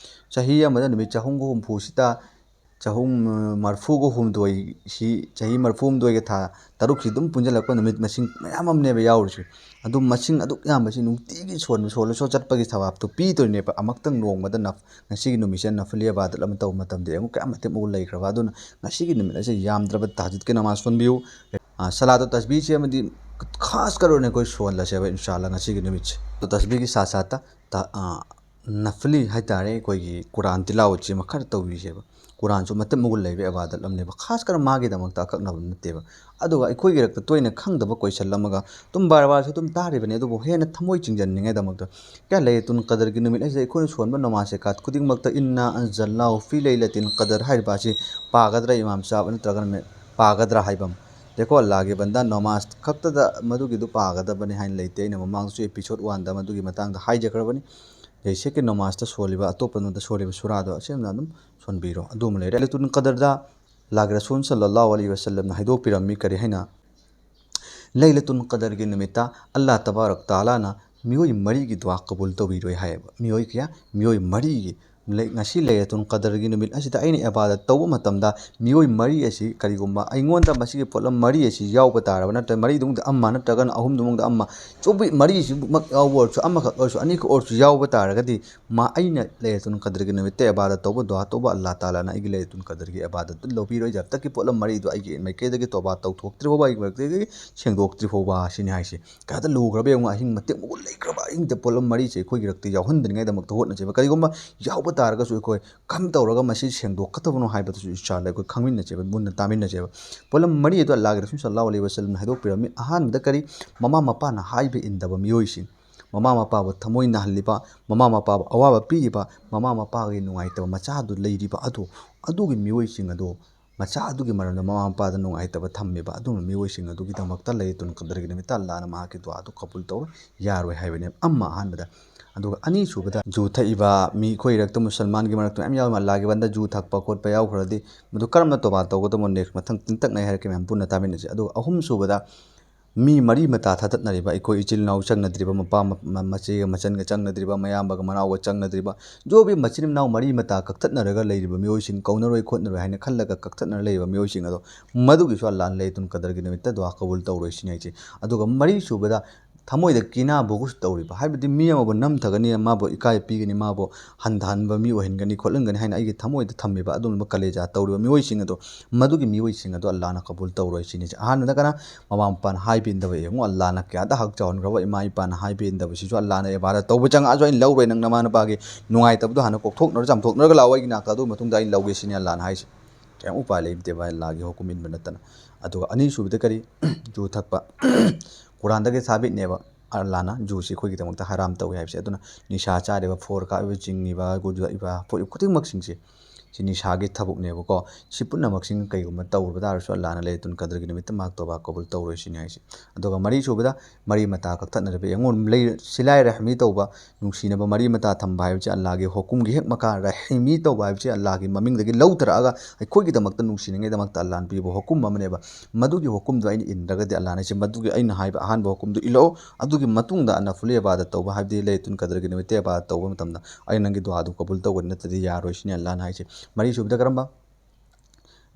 ꯆꯍꯤ ꯑꯃꯗ ꯅꯨꯃꯤꯠ ꯆꯍꯨꯝꯒ ꯍꯨꯝꯐꯨꯁꯤꯗ ꯆꯍꯨꯝ, ꯃꯔꯐꯨꯒ ꯍꯨꯝꯗꯣꯏꯁꯤ, ꯆꯍꯤ ꯃꯔꯐꯨ ꯍꯨꯝꯗꯣꯏꯒ ꯊꯥ ꯇꯔꯨꯛꯁꯤ ꯑꯗꯨꯝ ꯄꯨꯟꯁꯤꯜꯂꯛꯄ ꯅꯨꯃꯤꯠ ꯃꯁꯤꯡ ꯃꯌꯥꯝ ꯑꯃꯅꯦꯕ ꯌꯥꯎꯔꯤꯁꯦ꯫ ꯑꯗꯨ ꯃꯁꯤꯡ ꯑꯗꯨꯛ ꯌꯥꯝꯕꯁꯤ ꯅꯨꯡꯇꯤꯒꯤ ꯁꯣꯟꯕ, ꯁꯣꯜꯂ ꯁꯣꯜ ꯆꯠꯄꯒꯤ ꯊꯋꯥꯞꯇꯨ ꯄꯤꯗꯣꯏꯅꯦꯕ꯫ ꯑꯃꯨꯛꯇꯪ ꯅꯣꯡꯃꯗ ꯅꯐ-, ꯉꯁꯤꯒꯤ ꯅꯨꯃꯤꯠꯁꯤꯗ ꯅꯐꯂꯤ ꯏꯕꯥꯗꯠ ꯑꯃ ꯇꯧꯕ ꯃꯇꯝꯗ ꯌꯦꯡꯉꯨ ꯀꯌꯥꯝ ꯃꯇꯤꯛ ꯃꯒꯨꯟ ꯂꯩꯈ꯭ꯔꯕ꯫ ꯑꯗꯨꯅ ꯉꯁꯤꯒꯤ ꯅꯨꯃꯤꯠ ꯑꯁꯤ ꯌꯥꯝꯗ꯭ꯔꯕ ꯇꯍꯖꯨꯗꯀꯤ ꯅꯃꯥꯖ ꯁꯣꯟꯕꯤꯌꯨ꯫ ꯑ, ꯁꯂꯥꯇꯨ ꯇꯁꯕꯤꯁꯦ ꯑꯃꯗꯤ ꯈꯥꯁ ꯀꯔ ꯑꯣꯏꯅ ꯑꯩꯈꯣꯏ ꯁꯣꯜꯂꯁꯦꯕ ꯏꯟꯁꯥ ꯑꯜꯂꯥꯍ ꯉꯁꯤꯒꯤ ꯅꯨꯃꯤꯠꯁꯦ꯫ ꯇꯁꯕꯤꯒꯤ ꯁꯥ ꯁꯥꯠꯇ ꯇ-, ꯑ, ꯅꯐꯂꯤ ꯍꯥꯏꯇꯥꯔꯦ, ꯑꯩꯈꯣꯏꯒꯤ ꯀꯨꯔꯥꯟ ꯇꯤꯂꯥꯋꯠꯁꯤꯃ ꯈꯔ ꯇꯧꯕꯤꯁꯦꯕ꯫ ꯀꯨꯔꯥꯟꯁꯨ ꯃꯇꯤꯛ ꯃꯒꯨꯟ ꯂꯩꯕ ꯏꯕꯥꯗꯠ ꯑꯃꯅꯦꯕ꯫ ꯈꯥꯁ ꯀꯔ ꯃꯥꯒꯤꯗꯃꯛꯇ ꯑꯀꯛꯅꯕ ꯅꯠꯇꯦꯕ꯫ ꯑꯗꯨꯒ ꯑꯩꯈꯣꯏꯒꯤ ꯔꯛꯇ ꯇꯣꯏꯅ ꯈꯪꯗꯕ question ꯑꯃꯒ ꯑꯗꯨꯝ ꯕꯥꯔ ꯕꯥꯔꯁꯨ ꯑꯗꯨꯝ ꯇꯥꯔꯤꯕꯅꯤ, ꯑꯗꯨꯕꯨ ꯍꯦꯟꯅ ꯊꯃꯣꯏ ꯆꯤꯡꯁꯤꯟꯅꯤꯡꯉꯥꯏꯗꯃꯛꯇ ꯀꯌꯥ ꯂꯩꯂꯇꯨꯜ ꯀꯗꯔꯒꯤ ꯅꯨꯃꯤꯠ ꯍꯥꯏꯁꯦ ꯑꯩꯈꯣꯏꯅ ꯁꯣꯟꯕ ꯅꯃꯥꯖ ꯖꯀꯥꯠ ꯈꯨꯗꯤꯡꯃꯛꯇ "ꯏꯟꯅꯥ ꯑꯟꯖꯜꯅꯥꯍꯨ ꯐꯤ ꯂꯩꯂꯇꯤꯟ ꯀꯗꯔ" ꯍꯥꯏꯔꯤꯕ ꯑꯁꯤ ꯄꯥꯒꯗ꯭ꯔꯥ ꯏꯃꯥꯝ ꯁꯥꯍꯕ ꯅꯠꯇ꯭ꯔꯒꯅ ꯃꯦ-, ꯄꯥꯒꯗ꯭ꯔꯥ ꯍꯥꯏꯕ ꯑꯃ꯫ ꯗꯦꯈꯣ, ꯑꯜꯂꯥꯍꯒꯤ ꯕꯟꯗꯥ, ꯅꯃꯥꯖ ꯈꯛꯇꯗ ꯃꯗꯨꯒꯤꯗꯨ ꯄꯥꯒꯗꯕꯅꯤ ꯍꯥꯏꯅ ꯂꯩꯇꯦ꯫ ꯑꯩꯅ ꯃꯃꯥꯡꯗꯁꯨ episode oneꯗ ꯃꯗꯨꯒꯤ ꯃꯇꯥꯡꯗ ꯍꯥꯏꯖꯈ꯭ꯔꯕꯅꯤ꯫ ꯖꯩꯁꯦ ꯀꯤ ꯅꯃꯥꯖꯇ ꯁꯣꯜꯂꯤꯕ, ꯑꯇꯣꯞꯄ ꯅꯣꯗ ꯁꯣꯜꯂꯤꯕ ꯁꯨꯔꯥꯗꯣ ꯑꯁꯦꯝꯅ ꯑꯗꯨꯝ ꯁꯣꯟꯕꯤꯔꯣ꯫ ꯑꯗꯨ ꯑꯃ ꯂꯩꯔꯦ꯫ ꯂꯩꯂꯇꯨꯜ ꯀꯗꯔꯗ ꯂꯥꯒꯤ ꯔꯁꯨꯜ ꯁꯜꯂꯜꯂꯥꯍꯨ ꯑꯂꯩꯍꯤ ꯋꯁꯜꯂꯝꯅ ꯍꯥꯏꯗꯣꯛꯄꯤꯔꯝꯃꯤ ꯀꯔꯤ ꯍꯥꯏꯅ? ꯂꯩꯂꯇꯨꯜ ꯀꯗꯔꯒꯤ ꯅꯨꯃꯤꯠꯇ ꯑꯜꯂꯥꯍ ꯇꯕꯥꯔꯛ ꯇꯥꯂꯥꯅ ꯃꯤꯑꯣꯏ ꯃꯔꯤꯒꯤ ꯗꯨꯋꯥ ꯀꯕꯨꯜ ꯇꯧꯕꯤꯔꯣꯏ ꯍꯥꯏꯌꯦꯕ꯫ ꯃꯤꯑꯣꯏ ꯀꯌꯥ? ꯃꯤꯑꯣꯏ ꯃꯔꯤꯒꯤ ꯂꯩ-, ꯉꯁꯤ ꯂꯩꯂꯇꯨꯜ ꯀꯗꯔꯒꯤ ꯅꯨꯃꯤꯠ ꯑꯁꯤꯗ ꯑꯩꯅ ꯏꯕꯥꯗꯠ ꯇꯧꯕ ꯃꯇꯝꯗ ꯃꯤꯑꯣꯏ ꯃꯔꯤ ꯑꯁꯤ ꯀꯔꯤꯒꯨꯝꯕ ꯑꯩꯉꯣꯟꯗ ꯃꯁꯤꯒꯤ ꯄꯣꯠꯂꯝ ꯃꯔꯤ ꯑꯁꯤ ꯌꯥꯎꯕ ꯇꯥꯔꯕ, ꯅꯠꯇ꯭ꯔꯒ ꯃꯔꯤꯗꯨꯃꯛꯇ ꯑꯃ ꯅꯠꯇ꯭ꯔꯒꯅ ꯑꯍꯨꯝꯗꯨꯃꯛꯇ ꯑꯃ, ꯆꯨꯝꯃꯤ, ꯃꯔꯤꯁꯤꯃꯛ ꯌꯥꯎꯕ ꯑꯣꯏꯔꯁꯨ, ꯑꯃꯈꯛ ꯑꯣꯏꯔꯁꯨ, ꯑꯅꯤꯈꯛ ꯑꯣꯏꯔꯁꯨ ꯌꯥꯎꯕ ꯇꯥꯔꯒꯗꯤ, ꯃꯥ ꯑꯩꯅ ꯂꯩꯂꯇꯨꯜ ꯀꯗꯔꯒꯤ ꯅꯨꯃꯤꯠꯇ ꯏꯕꯥꯗꯠ ꯇꯧꯕ, ꯗꯨꯋꯥ ꯇꯧꯕ, ꯑꯜꯂꯥꯍ ꯇꯥꯂꯥꯅ ꯑꯩꯒꯤ ꯂꯩꯂꯇꯨꯜ ꯀꯗꯔꯒꯤ ꯏꯕꯥꯗꯠꯇꯨ ꯂꯧꯕꯤꯔꯣꯏ꯫ ꯖꯕ ꯇꯛꯀꯤ ꯄꯣꯠꯂꯝ ꯃꯔꯤꯗꯨ ꯑꯩꯒꯤ ꯃꯥꯏꯀꯩꯗꯒꯤ ꯇꯣꯕꯥ ꯇꯧꯊꯣꯛꯇ꯭ꯔꯤ ꯐꯥꯎꯕ, ꯑꯩꯒꯤ ꯃꯥꯏꯀꯩꯗꯒꯤ ꯁꯦꯡꯗꯣꯛꯇ꯭ꯔꯤ ꯐꯥꯎꯕ ꯁꯤꯅꯤ ꯍꯥꯏꯁꯦ꯫ ꯀꯌꯥꯗ ꯂꯨꯈ꯭ꯔꯕ ꯌꯦꯡꯉꯨ, ꯑꯍꯤꯡ ꯃꯇꯦꯛ ꯃꯒꯨꯟ ꯂꯩꯈ꯭ꯔꯕ ꯑꯍꯤꯡꯗ ꯄꯣꯠꯂꯝ ꯃꯔꯤꯁꯦ ꯑꯩꯈꯣꯏꯒꯤ ꯔꯛꯇ ꯌꯥꯎꯍꯟꯗꯅꯤꯡꯉꯥꯏꯗꯃꯛꯇ ꯍꯣꯠꯅꯁꯦꯕ꯫ ꯀꯔꯤꯒꯨꯝꯕ ꯌꯥꯎꯕ ꯇꯥꯔꯒꯁꯨ ꯑꯩꯈꯣꯏ ꯀꯔꯝ ꯇꯧꯔꯒ ꯃꯁꯤ ꯁꯦꯡꯗꯣꯛꯀꯗꯕꯅꯣ ꯍꯥꯏꯕꯗꯨꯁꯨ ꯏꯟꯁꯥ ꯑꯜꯂꯥꯍ ꯑꯩꯈꯣꯏ ꯈꯪꯃꯤꯟꯅꯁꯦꯕ, ꯃꯨꯟꯅ ꯇꯥꯃꯤꯟꯅꯁꯦꯕ꯫ ꯄꯣꯠꯂꯝ ꯃꯔꯤ ꯑꯗꯨ ꯑꯜꯂꯥꯍꯒꯤ ꯔꯁꯨꯜ ꯁꯜꯂꯜꯂꯥꯍꯨ ꯑꯂꯩꯍꯤ ꯋꯁꯜꯂꯝꯅ ꯍꯥꯏꯗꯣꯛꯄꯤꯔꯝꯃꯤ꯫ ꯑꯍꯥꯟꯕꯗ ꯀꯔꯤ? ꯃꯃꯥ ꯃꯄꯥꯅ ꯍꯥꯏꯕ ꯏꯟꯗꯕ ꯃꯤꯑꯣꯏꯁꯤꯡ, ꯃꯃꯥ ꯃꯄꯥꯕꯨ ꯊꯃꯣꯏ ꯅꯥꯍꯜꯂꯤꯕ, ꯃꯃꯥ ꯃꯄꯥꯕꯨ ꯑꯋꯥꯕ ꯄꯤꯔꯤꯕ, ꯃꯃꯥ ꯃꯄꯥꯒꯤ ꯅꯨꯡꯉꯥꯏꯇꯕ ꯃꯆꯥꯗꯨ ꯂꯩꯔꯤꯕ ꯑꯗꯨ, ꯑꯗꯨꯒꯤ ꯃꯤꯑꯣꯏꯁꯤꯡ ꯑꯗꯨ, ꯃꯆꯥ ꯑꯗꯨꯒꯤ ꯃꯔꯝꯗ ꯃꯃꯥ ꯃꯄꯥꯗ ꯅꯨꯡꯉꯥꯏꯇꯕ ꯊꯝꯃꯤꯕ ꯑꯗꯨꯒꯨꯝꯕ ꯃꯤꯑꯣꯏꯁꯤꯡ ꯑꯗꯨꯒꯤꯗꯃꯛꯇ ꯂꯩꯂꯇꯨꯜ ꯀꯗꯔꯒꯤ ꯅꯨꯃꯤꯠꯇ ꯑꯜꯂꯥꯍꯅ ꯃꯍꯥꯛꯀꯤ ꯗꯨꯋꯥꯗꯨ ꯀꯕꯨꯜ ꯇꯧꯔꯣꯏ, ꯌꯥꯔꯣꯏ ꯍꯥꯏꯕꯅꯦꯕ꯫ ꯑꯃ ꯑꯍꯥꯟꯕꯗ꯫ ꯑꯗꯨꯒ ꯑꯅꯤꯁꯨꯕꯗ, ꯖꯨ ꯊꯛꯏꯕ ꯃꯤ, ꯑꯩꯈꯣꯏ ꯏꯔꯛꯇ ꯃꯨꯁꯜꯃꯥꯟꯒꯤ ꯃꯔꯛꯇ ꯃꯌꯥꯝ ꯌꯥꯎꯏ, ꯑꯜꯂꯥꯍꯒꯤ ꯕꯟꯗ ꯖꯨ ꯊꯛꯄ ꯈꯣꯠꯄ ꯌꯥꯎꯈ꯭ꯔꯗꯤ ꯃꯗꯨ ꯀꯔꯝꯅ ꯇꯣꯕꯥ ꯇꯧꯒꯗꯕꯅꯣ next ꯃꯊꯪ ꯇꯤꯟꯇꯛꯅ ꯑꯩ ꯍꯥꯏꯔꯛꯀꯦ, ꯃꯌꯥꯝ ꯄꯨꯟꯅ ꯇꯥꯃꯤꯟꯅꯁꯤ꯫ ꯑꯗꯨꯒ ꯑꯍꯨꯝꯁꯨꯕꯗ, ꯃꯤ ꯃꯔꯤ ꯃꯇꯥ ꯊꯥꯗꯠꯅꯔꯤꯕ, ꯑꯩꯈꯣꯏ ꯏꯆꯤꯜ ꯏꯅꯥꯎ ꯆꯪꯅꯗ꯭ꯔꯤꯕ, ꯃꯄꯥ ꯃ-, ꯃ-, ꯃꯆꯦꯒ ꯃꯆꯟꯒ ꯆꯪꯅꯗ꯭ꯔꯤꯕ, ꯃꯌꯥꯝꯕꯒ ꯃꯅꯥꯎꯒ ꯆꯪꯅꯗ꯭ꯔꯤꯕ, ꯖꯣꯕꯤ ꯃꯆꯤꯟ ꯃꯅꯥꯎ ꯃꯔꯤ ꯃꯇꯥ ꯀꯛꯊꯠꯅꯔꯒ ꯂꯩꯔꯤꯕ ꯃꯤꯑꯣꯏꯁꯤꯡ, ꯀꯧꯅꯔꯣꯏ ꯈꯣꯠꯅꯔꯣꯏ ꯍꯥꯏꯅ ꯈꯜꯂꯒ ꯀꯛꯊꯠꯅꯔ ꯂꯩꯔꯤꯕ ꯃꯤꯑꯣꯏꯁꯤꯡ ꯑꯗꯣ, ꯃꯗꯨꯒꯤꯁꯨ ꯑꯜꯂꯥꯍꯅ ꯂꯩꯂꯇꯨꯜ ꯀꯗꯔꯒꯤ ꯅꯨꯃꯤꯠꯇ ꯗꯨꯋꯥ ꯀꯕꯨꯜ ꯇꯧꯔꯣꯏ ꯁꯤꯅꯤ ꯍꯥꯏꯁꯦ꯫ ꯑꯗꯨꯒ ꯃꯔꯤꯁꯨꯕꯗ, ꯊꯃꯣꯏꯗ ꯀꯤꯅꯥ ꯕꯨꯒꯨꯁ ꯇꯧꯔꯤꯕ, ꯍꯥꯏꯕꯗꯤ ꯃꯤ ꯑꯃꯕꯨ ꯅꯝꯊꯒꯅꯤ, ꯃꯥꯕꯨ ꯏꯀꯥꯏ ꯄꯤꯒꯅꯤ, ꯃꯥꯕꯨ ꯍꯟꯊꯍꯟꯕ ꯃꯤ ꯑꯣꯏꯍꯟꯒꯅꯤ ꯈꯣꯠꯍꯟꯒꯅꯤ ꯍꯥꯏꯅ ꯑꯩꯒꯤ ꯊꯃꯣꯏꯗ ꯊꯝꯃꯤꯕ ꯑꯗꯨꯒꯨꯝꯕ ꯀꯂꯦꯖꯥ ꯇꯧꯔꯤꯕ ꯃꯤꯑꯣꯏꯁꯤꯡ ꯑꯗꯣ, ꯃꯗꯨꯒꯤ ꯃꯤꯑꯣꯏꯁꯤꯡ ꯑꯗꯣ ꯑꯜꯂꯥꯍꯅ ꯀꯕꯨꯜ ꯇꯧꯔꯣꯏ ꯁꯤꯅꯤ꯫ ꯑꯍꯥꯟꯕꯗ ꯀꯅꯥ? ꯃꯃꯥ ꯃꯄꯥꯅ ꯍꯥꯏꯕ ꯏꯟꯗꯕ꯫ ꯌꯦꯡꯉꯨ, ꯑꯜꯂꯥꯍꯅ ꯀꯌꯥꯗ ꯍꯛ ꯆꯥꯎꯍꯟꯈ꯭ꯔꯕ, ꯏꯃꯥ ꯏꯄꯥꯅ ꯍꯥꯏꯕ ꯏꯟꯗꯕꯁꯤꯁꯨ ꯑꯜꯂꯥꯍꯅ ꯏꯕꯥꯗꯠ ꯇꯧꯕ ꯆꯪꯉꯛꯑꯁꯨ ꯑꯩꯅ ꯂꯧꯔꯣꯏ, ꯅꯪ ꯅꯃꯥ ꯅꯄꯥꯒꯤ ꯅꯨꯡꯉꯥꯏꯇꯕꯗꯣ ꯍꯥꯟꯅ ꯀꯣꯛꯊꯣꯛꯅꯔ ꯆꯥꯝꯊꯣꯛꯅꯔꯒ ꯂꯥꯛꯑꯣ ꯑꯩꯒꯤ ꯅꯥꯛꯇ, ꯑꯗꯨ ꯃꯇꯨꯡꯗ ꯑꯩꯅ ꯂꯧꯒꯦ ꯁꯤꯅꯤ ꯑꯜꯂꯥꯍꯅ ꯍꯥꯏꯁꯦ꯫ ꯀꯩꯝ ꯎꯄꯥꯏ ꯂꯩꯇꯦꯕ, ꯑꯜꯂꯥꯍꯒꯤ ꯍꯨꯀꯨꯝ ꯏꯟꯕ ꯅꯠꯇꯅ꯫ ꯑꯗꯨꯒ ꯑꯅꯤꯁꯨꯕꯗ ꯀꯔꯤ? ꯖꯨ ꯊꯛꯄ꯫ ꯀꯨꯔꯥꯟꯗꯒꯤ ꯁꯥꯕꯤꯠꯅꯦꯕ ꯑꯜꯂꯥꯍꯅ ꯖꯨꯁꯤ ꯑꯩꯈꯣꯏꯒꯤꯗꯃꯛꯇ ꯍꯔꯥꯝ ꯇꯧꯏ ꯍꯥꯏꯕꯁꯦ꯫ ꯑꯗꯨꯅ ꯅꯤꯁꯥ ꯆꯥꯔꯤꯕ, ꯐꯣꯔ ꯀꯥꯞꯂꯤꯕ, ꯆꯤꯡꯉꯤꯕ, ꯒꯨꯗꯨ ꯊꯛꯏꯕ, ꯄꯣꯠ ꯈꯨꯗꯤꯡꯃꯛꯁꯤꯡꯁꯦ, ꯁꯤ ꯅꯤꯁꯥꯒꯤ ꯊꯕꯛꯅꯦꯕꯀꯣ꯫ ꯁꯤ ꯄꯨꯝꯅꯃꯛꯁꯤꯡ ꯀꯩꯒꯨꯝꯕ ꯇꯧꯔꯨꯕ ꯇꯥꯔꯁꯨ ꯑꯜꯂꯥꯍꯅ ꯂꯩꯂꯇꯨꯜ ꯀꯗꯔꯒꯤ ꯅꯨꯃꯤꯠꯇ ꯃꯍꯥꯛ ꯇꯣꯕꯥ ꯀꯕꯨꯜ ꯇꯧꯔꯣꯏ ꯁꯤꯅꯤ ꯍꯥꯏꯁꯦ꯫ ꯑꯗꯨꯒ ꯃꯔꯤ ꯁꯨꯕꯗ ꯃꯔꯤ ꯃꯇꯥ ꯀꯛꯊꯠꯅꯔꯕ ꯌꯦꯡꯉꯨ, ꯂꯩ-, ꯁꯤꯂꯥꯏ ꯔꯍꯃꯤ ꯇꯧꯕ, ꯅꯨꯡꯁꯤꯅꯕ ꯃꯔꯤ ꯃꯇꯥ ꯊꯝꯕ ꯍꯥꯏꯕꯁꯤ ꯑꯜꯂꯥꯍꯒꯤ ꯍꯨꯀꯨꯝꯒꯤ ꯍꯦꯛ ꯃꯈꯥ, ꯔꯍꯃꯤ ꯇꯧꯕ ꯍꯥꯏꯕꯁꯤ ꯑꯜꯂꯥꯍꯒꯤ ꯃꯃꯤꯡꯗꯒꯤ ꯂꯧꯊꯔꯛꯑꯒ ꯑꯩꯈꯣꯏꯒꯤꯗꯃꯛꯇ ꯅꯨꯡꯁꯤꯅꯉꯥꯏꯗꯃꯛꯇ ꯑꯜꯂꯥꯍꯅ ꯄꯤꯕ ꯍꯨꯀꯨꯝ ꯑꯃꯅꯦꯕ꯫ ꯃꯗꯨꯒꯤ ꯍꯨꯀꯨꯝꯗꯣ ꯑꯩꯅ ꯏꯟꯗ꯭ꯔꯒꯗꯤ ꯑꯜꯂꯥꯍꯅ ꯍꯥꯏꯁꯦ, ꯃꯗꯨꯒꯤ ꯑꯩꯅ ꯍꯥꯏꯕ ꯑꯍꯥꯟꯕ ꯍꯨꯀꯨꯝꯗꯣ ꯏꯜꯂꯛꯑꯣ, ꯑꯗꯨꯒꯤ ꯃꯇꯨꯡꯗ ꯅꯐꯨꯂꯤ ꯏꯕꯥꯗꯠ ꯇꯧꯕ, ꯍꯥꯏꯕꯗꯤ ꯂꯩꯂꯇꯨꯜ ꯀꯗꯔꯒꯤ ꯅꯨꯃꯤꯠꯇ ꯏꯕꯥꯗꯠ ꯇꯧꯕ ꯃꯇꯝꯗ ꯑꯩ ꯅꯪꯒꯤ ꯗꯨꯋꯥꯗꯨ ꯀꯕꯨꯜ ꯇꯧꯒꯅꯤ, ꯅꯠꯇ꯭ꯔꯗꯤ ꯌꯥꯔꯣꯏ ꯁꯤꯅꯤ ꯑꯜꯂꯥꯍꯅ ꯍꯥꯏꯁꯦ꯫ ꯃꯔꯤꯁꯨꯕꯗ ꯀꯔꯝꯕ?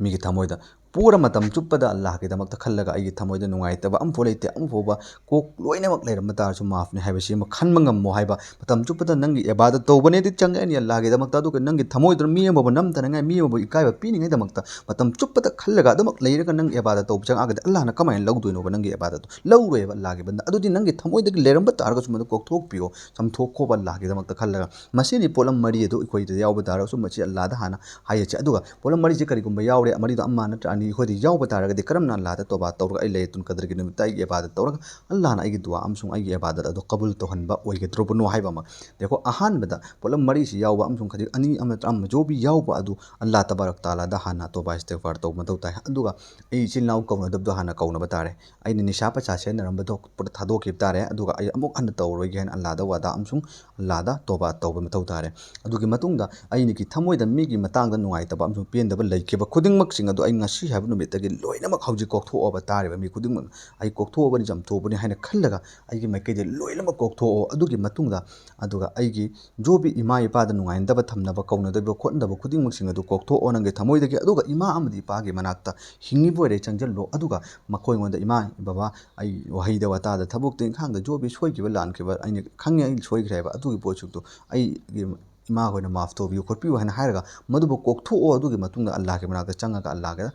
ꯃꯤꯒꯤ ꯊꯃꯣꯏꯗ ꯄꯨꯔ ꯃꯇꯝ ꯆꯨꯞꯄꯗ ꯑꯜꯂꯥꯍꯒꯤꯗꯃꯛꯇ ꯈꯜꯂꯒ ꯑꯩꯒꯤ ꯊꯃꯣꯏꯗ ꯅꯨꯡꯉꯥꯏꯇꯕ ꯑꯃꯐꯥꯎ ꯂꯩꯇꯦ, ꯑꯃꯐꯥꯎꯕ ꯀꯣꯛ ꯂꯣꯏꯅꯃꯛ ꯂꯩꯔꯝꯕ ꯇꯥꯔꯁꯨ ꯃꯥꯐꯅꯤ ꯍꯥꯏꯕꯁꯤ ꯑꯃ ꯈꯟꯕ ꯉꯝꯃꯣ ꯍꯥꯏꯕ꯫ ꯃꯇꯝ ꯆꯨꯞꯄꯗ ꯅꯪꯒꯤ ꯏꯕꯥꯗꯠ ꯇꯧꯕꯅꯦꯗꯤ ꯆꯪꯉꯛꯑꯅꯤ ꯑꯜꯂꯥꯍꯒꯤꯗꯃꯛꯇ, ꯑꯗꯨꯒ ꯅꯪꯒꯤ ꯊꯃꯣꯏꯗꯨꯅ ꯃꯤ ꯑꯃꯕꯨ ꯅꯝꯊꯅꯉꯥꯏ, ꯃꯤ ꯑꯃꯕꯨ ꯏꯀꯥꯏꯕ ꯄꯤꯅꯤꯡꯉꯥꯏꯗꯃꯛꯇ ꯃꯇꯝ ꯆꯨꯞꯄꯗ ꯈꯜꯂꯒ ꯑꯗꯨꯃꯛ ꯂꯩꯔꯒ ꯅꯪ ꯏꯕꯥꯗꯠ ꯇꯧꯕ ꯆꯪꯉꯛꯑꯒꯗꯤ ꯑꯜꯂꯥꯍꯅ ꯀꯃꯥꯏꯅ ꯂꯧꯗꯣꯏꯅꯣꯕ ꯅꯪꯒꯤ ꯏꯕꯥꯗꯠꯇꯣ? ꯂꯧꯔꯣꯏꯕ ꯑꯜꯂꯥꯍꯒꯤ ꯕꯟꯗꯥ꯫ ꯑꯗꯨꯗꯤ ꯅꯪꯒꯤ ꯊꯃꯣꯏꯗꯒꯤ ꯂꯩꯔꯝꯕ ꯇꯥꯔꯒꯁꯨ ꯃꯗꯨ ꯀꯣꯛꯊꯣꯛꯄꯤꯌꯣ, ꯆꯥꯝꯊꯣꯛꯈꯣꯕ ꯑꯜꯂꯥꯍꯒꯤꯗꯃꯛꯇ ꯈꯜꯂꯒ꯫ ꯃꯁꯤꯅꯤ ꯄꯣꯠꯂꯝ ꯃꯔꯤ ꯑꯗꯨ ꯑꯩꯈꯣꯏꯗ ꯌꯥꯎꯕ ꯇꯥꯔꯒꯁꯨ ꯃꯁꯤ ꯑꯜꯂꯥꯍꯗ ꯍꯥꯟꯅ ꯍꯥꯏꯖꯁꯦ꯫ ꯑꯗꯨꯒ ꯄꯣꯠꯂꯝ ꯃꯔꯤꯁꯦ ꯀꯔꯤꯒꯨꯝꯕ ꯌꯥꯎꯔꯦ, ꯃꯔꯤꯗꯣ ꯑꯃ ꯅꯠꯇ꯭ꯔ ꯑꯅꯤ ꯑꯩꯈꯣꯏꯗ ꯌꯥꯎꯕ ꯇꯥꯔꯒꯗꯤ ꯀꯔꯝꯅ ꯑꯜꯂꯥꯍꯗ ꯇꯣꯕꯥ ꯇꯧꯔꯒ ꯑꯩ ꯂꯩꯂꯇꯨꯜ ꯀꯗꯔꯒꯤ ꯅꯨꯃꯤꯠꯇ ꯑꯩꯒꯤ ꯏꯕꯥꯗꯠ ꯇꯧꯔꯒ ꯑꯜꯂꯥꯍꯅ ꯑꯩꯒꯤ ꯗꯨꯋꯥ ꯑꯃꯁꯨꯡ ꯑꯩꯒꯤ ꯏꯕꯥꯗꯠ ꯑꯗꯨ ꯀꯕꯨꯜ ꯇꯧꯍꯟꯕ ꯑꯣꯏꯒꯗ꯭ꯔꯕꯅꯣ ꯍꯥꯏꯕ ꯑꯃ꯫ ꯗꯦꯈꯣ, ꯑꯍꯥꯟꯕꯗ ꯄꯣꯠꯂꯝ ꯃꯔꯤꯁꯤ ꯌꯥꯎꯕ ꯑꯃꯁꯨꯡ ꯈꯖꯤꯛ ꯑꯅꯤ ꯑꯃ ꯅꯠꯇ꯭ꯔ ꯑꯃ ꯖꯣꯕꯤ ꯌꯥꯎꯕ ꯑꯗꯨ ꯑꯜꯂꯥꯍ ꯇꯕꯥꯔꯛ ꯇꯥꯂꯥꯗ ꯍꯥꯟꯅ ꯇꯣꯕꯥ ꯏꯁꯇꯤꯒꯐꯥꯔ ꯇꯧꯕ ꯃꯊꯧ ꯇꯥꯏ꯫ ꯑꯗꯨꯒ ꯑꯩ ꯏꯆꯤꯜ ꯏꯅꯥꯎ ꯀꯧꯅꯗꯕꯗꯣ ꯍꯥꯟꯅ ꯀꯧꯅꯕ ꯇꯥꯔꯦ꯫ ꯑꯩꯅ ꯅꯤꯁꯥ ꯄꯩꯁꯥ ꯁꯤꯖꯤꯟꯅꯔꯝꯕꯗꯣ ꯄꯨꯔꯥ ꯊꯥꯗꯣꯛꯈꯤꯕ ꯇꯥꯔꯦ꯫ ꯑꯗꯨꯒ ꯑꯩ ꯑꯃꯨꯛ ꯍꯟꯅ ꯇꯧꯔꯣꯏꯒꯦ ꯍꯥꯏꯅ ꯑꯜꯂꯥꯍꯗ ꯋꯥꯗꯥ ꯑꯃꯁꯨꯡ ꯑꯜꯂꯥꯍꯗ ꯇꯣꯕꯥ ꯇꯧꯕ ꯃꯊꯧ ꯇꯥꯔꯦ꯫ ꯑꯗꯨꯒꯤ ꯃꯇꯨꯡꯗ ꯑꯩꯒꯤ ꯊꯃꯣꯏꯗ ꯃꯤꯒꯤ ꯃꯇꯥꯡꯗ ꯅꯨꯡꯉꯥꯏꯇꯕ ꯑꯃꯁꯨꯡ ꯄꯦꯟꯗꯕ ꯂꯩꯈꯤꯕ ꯈꯨꯗꯤꯡꯃꯛꯁꯤꯡ ꯑꯗꯨ ꯑꯩ ꯉꯁꯤ ꯍꯥꯏꯕ ꯅꯨꯃꯤꯠꯇꯒꯤ ꯂꯣꯏꯅꯃꯛ ꯍꯧꯖꯤꯛ ꯀꯣꯛꯊꯣꯛꯑꯕ ꯇꯥꯔꯤꯕ ꯃꯤ ꯈꯨꯗꯤꯡꯃꯛ ꯑꯩ ꯀꯣꯛꯊꯣꯛꯑꯕꯅꯤ, ꯆꯥꯝꯊꯣꯛꯑꯕꯅꯤ ꯍꯥꯏꯅ ꯈꯜꯂꯒ ꯑꯩꯒꯤ ꯃꯥꯏꯀꯩꯗ ꯂꯣꯏꯅꯃꯛ ꯀꯣꯛꯊꯣꯛꯑꯣ꯫ ꯑꯗꯨꯒꯤ ꯃꯇꯨꯡꯗ, ꯑꯗꯨꯒ ꯑꯩꯒꯤ ꯖꯣꯕꯤ ꯏꯃꯥ ꯏꯄꯥꯗ ꯅꯨꯡꯉꯥꯏꯅꯗꯕ ꯊꯝꯅꯕ ꯀꯧꯅꯗꯕ ꯈꯣꯠꯅꯗꯕ ꯈꯨꯗꯤꯡꯃꯛꯁꯤꯡ ꯑꯗꯨ ꯀꯣꯛꯊꯣꯛꯑꯣ ꯅꯪꯒꯤ ꯊꯃꯣꯏꯗꯒꯤ꯫ ꯑꯗꯨꯒ ꯏꯃꯥ ꯑꯃꯗꯤ ꯏꯄꯥꯒꯤ ꯃꯅꯥꯛꯇ ꯍꯤꯡꯉꯤꯕ ꯑꯣꯏꯔꯦ ꯆꯪꯁꯤꯜꯂꯣ꯫ ꯑꯗꯨꯒ ꯃꯈꯣꯏꯉꯣꯟꯗ, "ꯏꯃꯥ, ꯕꯕꯥ, ꯑꯩ ꯋꯥꯍꯩꯗ ꯋꯥꯇꯥꯗ ꯊꯕꯛꯇ ꯏꯪꯈꯥꯡꯗ ꯖꯣꯕꯤ ꯁꯣꯏꯈꯤꯕ ꯂꯥꯟꯈꯤꯕ ꯑꯩꯅ ꯈꯪꯉꯦ, ꯑꯩ ꯁꯣꯏꯈ꯭ꯔꯦ ꯍꯥꯏꯕ ꯑꯗꯨꯒꯤ ꯄꯣꯠꯁꯤꯡꯗꯣ ꯑꯩꯒꯤ ꯏꯃꯥ ꯍꯣꯏꯅ ꯃꯥꯐ ꯇꯧꯕꯤꯌꯨ ꯈꯣꯠꯄꯤꯌꯨ" ꯍꯥꯏꯅ ꯍꯥꯏꯔꯒ ꯃꯗꯨꯕꯨ ꯀꯣꯛꯊꯣꯛꯑꯣ꯫ ꯑꯗꯨꯒꯤ ꯃꯇꯨꯡꯗ ꯑꯜꯂꯥꯍꯒꯤ ꯃꯅꯥꯛꯇ ꯆꯪꯉꯒ ꯑꯜꯂꯥꯍꯒ